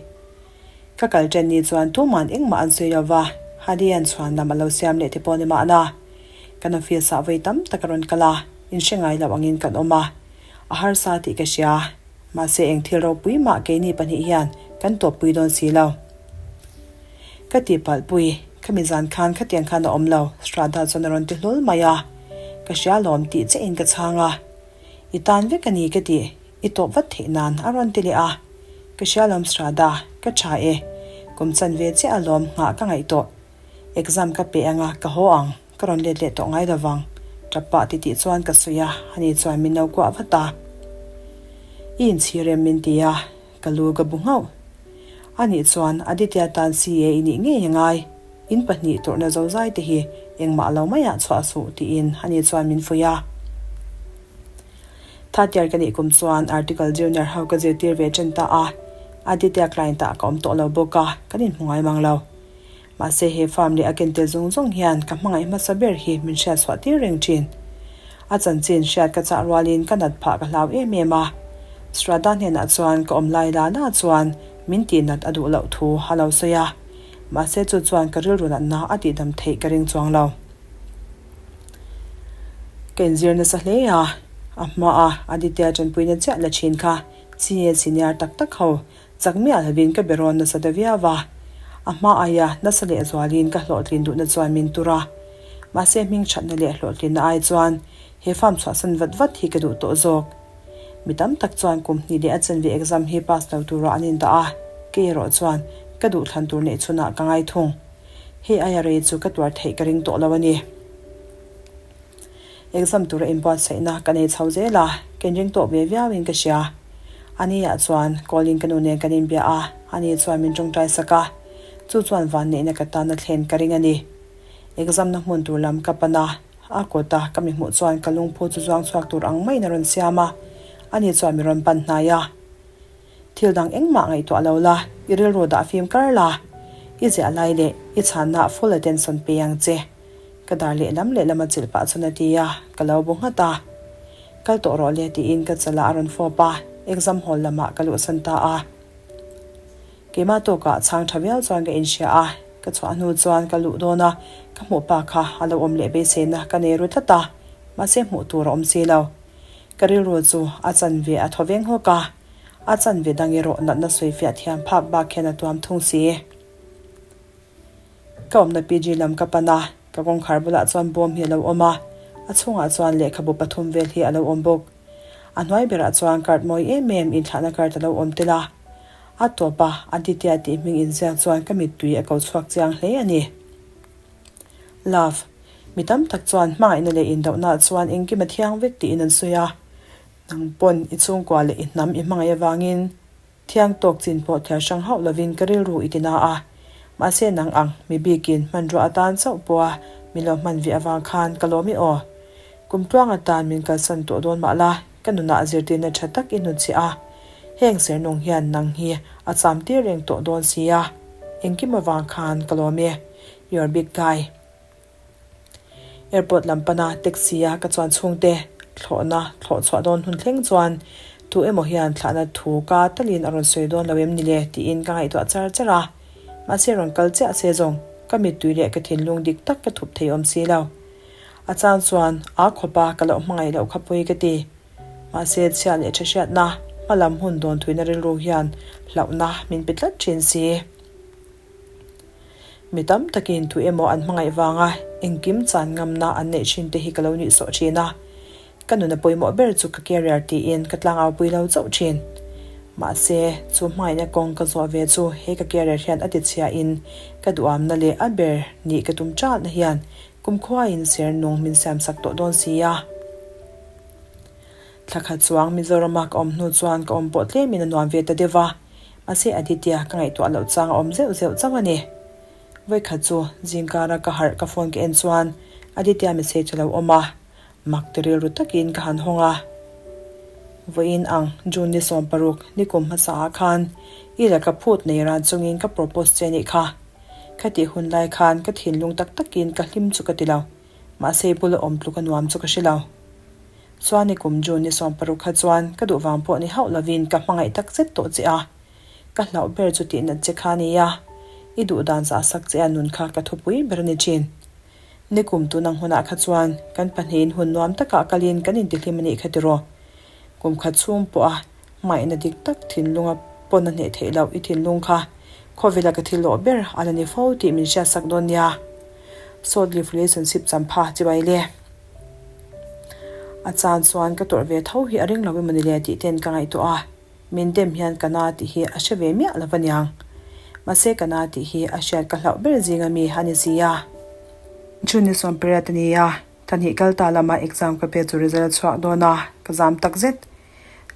Ka kal ṭan ni chuan tuman engmah an sawi lo va, Hadian chhuan lam a lo siam leh te pawh ni mahna. Kan office ah vawi tam tak a rawn kal a, inhre ngai loh angin kan awm a. A harsa tih ka hria, mahse eng thil ropui mah keini pahnih hian kan tawppui dawn si lo. Ka ti palh pui, khami zan khan khatiang khan a awm lo, Shraddha chuan a rawn ti hlawl mai a. Ka hria lawm tih che in ka chhang a. I tan vek a ni ka ti, i tawp vat theih nan a rawn ti leh a. Ka hria lawm Shraddha, ka tha e. Kum chan ve chiah alawm nghah ka ngaih tawh. Exam ka pe anga ka haw ang, ka rawn let leh tawh ngai lovang. Tap pah titih chuan ka sawi a, ani chuan min lo kuah vat a. I inchhir em min ti a. Ka lu ka bu nghauh. Anih chuan Aditya tan CA i nih ngei a ngai. In pahnih tawrhna zozai te hi engmah lo maiah chhuah suh tiin ani chuan min fuih a. Thatiar ka nih kum chuan Article Junior ho ka zirtir ve ṭan ta a. Aditya client ah ka awm tawh lo bawk a, kan inhmu ngai mang lo. Mahse he farm leh a ken tel zawng zawng hian ka hmangaih hmasa ber hi min hriat chhuah tir reng thin. A chanchin hriat ka chah rualin ka nat phah ka hlau em em a. Shraddha hnenah chuan ka awm lai la la chuan min tih nat a duh loh thu a lo sawi a. Mahse chu chuan ka rilru natna a tihdam theih ka ring chuang lo. Ka inzir nasa hle a, a hmaa Aditya tanpuina chiah la thin kha CA senior tak tak ho Chak miah lovin ka be rawn nasa ta viau va, a hma aia nasa leh zualin ka hlawhtlin duhna chuan min tur a. Mahse hming thatna leh hlawhtlinna ai chuan he farm chhuahsan vat vat hi ka duh tawh zawk. Mi tam tak chuan kum hnih leh a chanve exam hi pass lo tura an indah a, kei erawh chuan ka duhthlan tur neih chhunah ka ngai thung. Hei aia rei chu ka tuar theih ka ring tawh lo a ni. Exam tura inbuatsaihna ka nei chho zel a, ka inring tawh ve viauin ka hria. Ania chuan call in ka nu nen kan inbia a, ani chuan min tawngtai sak a, chu chuan vanneihna ka tan a thlen ka ring a ni. Exam na hmun tur lam ka pan a, a kawt a ka mi hmuh chuan ka lungphu chu zuang chhuak tur ang maiin a rawn siam a, ani chuan mi rawn pan hnai a. Thil dang engmah ngaihtuah lo la, i rilru dah fim kar la, i ziah lai leh i chhanna full attention pe ang che. Ka dar lehlam lehlam a chilh pah chuan a ti a, ka lo bu nghat a. Kal tawh rawh le tiin ka chalah a rawn fawp a, exam hall lamah ka luhsan ta a. Keimah tawkah chhang tha viau chuan ka inhria a, ka chhuah hnu chuan ka luh dawn a, ka hmuh pa kha a lo awm leh beiseina ka nei ru tlat a, mahse hmuh tur a awm si lo. Ka rilru chu a chanve a thaw veng hawk a, a chanve dang erawh natna sawifiah thiam phak bak hian a tuam thung si. Ka awmna PG lam ka pan a, ka kawngkhar bulah chuan bawm hi a lo awm a, a chhungah chuan lehkhabu pathum vel hi a lo awm bawk. A hnuai berah chuan card mawi em em inthlahna card a lo awm tel a, a tawp a Aditya tih hming inziak chuan ka mittui a ko chhuak chiang hle a ni. Love, mi tam tak chuan hmangaihna leh indohnaah chuan engkim a thiang vek tiin an sawi a, nang pawn i chhungkua leh i hnam i hmangaih avangin Thiang tawk chin pawh thiar hrang hauh lovin ka rilru i ti na a, mahse nang ang, mi bikin hmanrua atan chauh pawha min lo hman ve avang khan ka lawm i aw. Kum tluang atan min kalsan tawh dawn mah la, ka nunah zirtirna tha tak i hnutchhiah a, heng sernung hian nang hi a cham tir reng tawh dawn si a. Engkim avang khan ka lawm e, your big guy. Airport lam pana taxi a ka chuan chhungte thlawhna thlawh chhuah dawn hun thleng chuan tu emaw hian thlahna thu ka talin a rawn sawi dawn lo em ni le tiin ka ngaihtuah char char a. Mahse rawn kal chiah se zawng ka mittui leh ka thinlung dik tak ka thup thei awm si lo. A chang chuan aa khawpa ka loh hmangaih loh kha pawi ka ti. Mahse chhia leh tha hriatna hma lam hun dawn thuina rilru hian hlauhna min pe tlat thin si. Mi tam takin thu emaw an hmangaih vanga engkim chan ngamna an neih thin te hi ka lo nuih sawh thin a. Ka nuna pawimawh ber chu ka career tiin ka tlangau pui lo chauh thin. Mahse, chu hmangaihna kawng ka zawh ve chu he ka career hian a tichhia in ka duhamna leh a ber nih ka tum chalna hian kumkhuain ser nung min siam sak tawh dawn si a. Thla khat chuang Mizorama ka awm hnu chuan ka awm pawh tlemin a nuam ve ta deuh va, mahse Aditya ka ngaihtuah loh chang a awm zeuh zeuh chauh a ni. Vawikhat chu zingkara ka harh ka phone ka en chuan Aditya message a lo awm a, mak ti rilru takin ka han hawng a. Vawiin ang June ni 16 nikum hmasa ah khan i laka phut nei ran chungin ka propose che anih kha. Khatih hun lai khan ka thinlung tak takin ka hlim chu ka ti lo. Mahse i bula awm tluk a nuam chu ka hre lo. Chuan i kum June ni 16 kha chuan ka duh vang pawh ni hauh lovin ka hmangaih tak zet tawh che a. Ka hlauh ber chu tih nat che kha a ni a, i duh dan zah sak che a nun kha ka thupui ber a ni thin. Ni kum tun ang hunah kha chuan kan pahnihin hun nuam takah kalin kan intihlim a nih kha tiraw. Kum khat chhung pawha Hmaihna dik tak thinlunga pawn a hneh theih loh i thinlung kha khawvela ka thil lawh ber a la ni fo tih min hriat sak dawn nia. Short live relationship champha chibai le. A chan chuan ka tawrh ve tho hi a ring lo emaw ni le tih ten ka ngaihtuah a, min dem hian ka na tih hi a hre ve miah lo va niang. Mahse ka na tih hi a hriat ka hlauh ber zinga mi a ni si a. June ni 18 a ni a, thahnih kal ta lama exam ka pe chu result a chhuak dawn a, ka zam tak zet.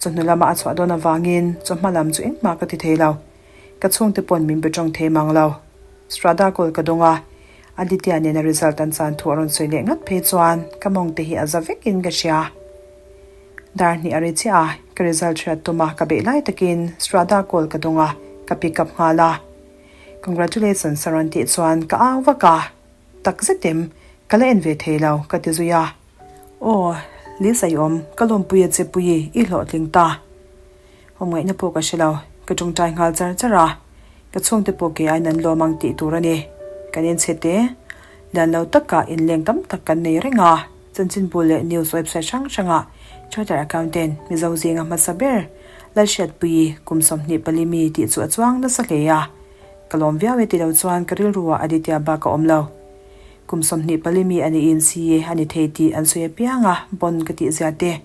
Chawhnu lama a chhuah dawn avangin chawhma lam chu engmah ka ti thei lo. Ka chhungte pawn min be tawng thei mang lo. Strada call ka dawng a, Aditya nena result an chan thu a rawn sawi leh ngat phei chuan ka mawng te hi a za vekin ka hria. Dar hnih a ri chiah a, ka result hriat tum a ka beih lai takin Strada call ka dawng a, ka pick up nghal a. Congratulations a rawn tih chuan ka au vak a. Tak zet em, ka la en ve thei lo, ka ti zui a. Aw, Lisa i awm, ka lawmpui a che pui i hlawhtling ta. Awmngaihna pawh ka hre lo, ka tawngtai nghal char char a, ka chhungte pawh kei aiin an lawm ang tih tur a ni. Kan inchhe te, lian lo takah inleng tam tak kan nei reng a, chanchinbu leh news website hrang hrangah Charter Accountant Mizo zinga hmasa ber Lalhriatpuii kum 24 mi tih chu a chuang nasa hle a. Ka lawm viau e ti lo chuan ka rilruah Aditya bak a awm lo. Kum 24 mi a niin CA a ni thei tih an sawi apiang a, bon ka tih zia te.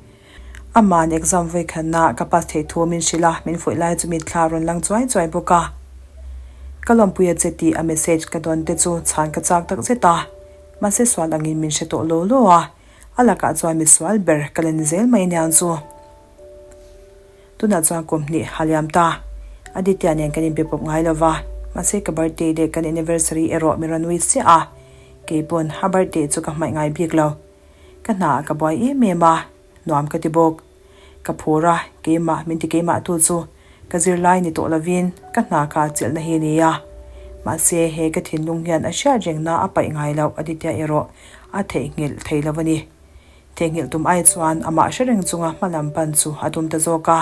Ama'n exam vawi khatna ka pass theih thu min hrilh a, min fuih lai chu mitthla a rawn lang chuai chuai bawk a. Ka lawmpui a che tih a message ka dawn te chu chhan ka chak tak zet a, mahse sual angin min hre tawh lo lo a, a lakah chuan misual ber ka la ni zel mai aniang chu. Tunah chuan kum hnih a liam ta. Aditya nen kan inbe pawp ngai lo va, mahse ka birthday leh kan anniversary erawh min rawn ui chiah a, kei pawn a birthday chu ka hmaih ngai bik lo. Ka hnaah ka buai em em a, nuam ka ti bawk. Ka phur a, keimah min ti keimah tu chu ka zirlai ni tawh lovin ka hna ka chelhna hi a ni a. Mahse he ka thinlung hian a hriat rengna a paih ngai loh Aditya erawh a theihnghilh thei lo a ni. Theihnghilh tum ai chuan amah hre reng chunga hma lam pan chu a tum ta zawk a.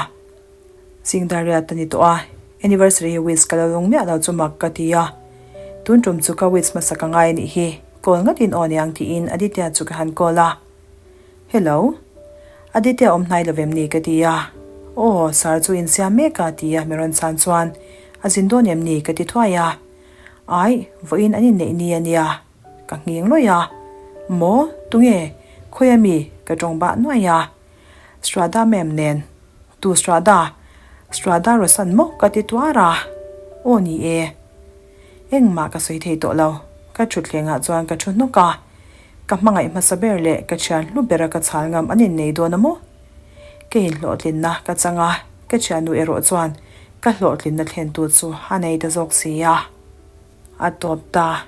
Zingdariat a ni tawh a, anniversary wish ka la lung miah lo chu mak ka ti a. Tun tum chu ka wish hmasa ka ngai anih hi, call ngatin aw niang tiin Aditya chu ka han call a. Hello. Aditya awm hnai lovem ni ka ti a. Aw, sir chu insiam mek a ti a mi rawn chhan chuan a zin dawn em ni ka ti thuai a. Aih, vawiin an inneih ni a nia. Ka nghing lawih a. Maw? Tunge? Khawi a mi? Ka tawng bah nuaih a. Strada ma'am nen. Tu Strada? Strada Rosan maw? Ka ti tuar a. Aw ni e. Engmah ka sawi thei tawh lo. Ka thutthlengah chuan ka thu hnawk a. Ka hmangaih hmasa ber leh ka thian hlu bera ka chhal ngam an innei dawn a maw? Ka inhlawhtlinna ka chang a, ka thiannu erawh chuan ka hlawhtlinna thlentu chu a nei ta zawk si a. A tawp ta.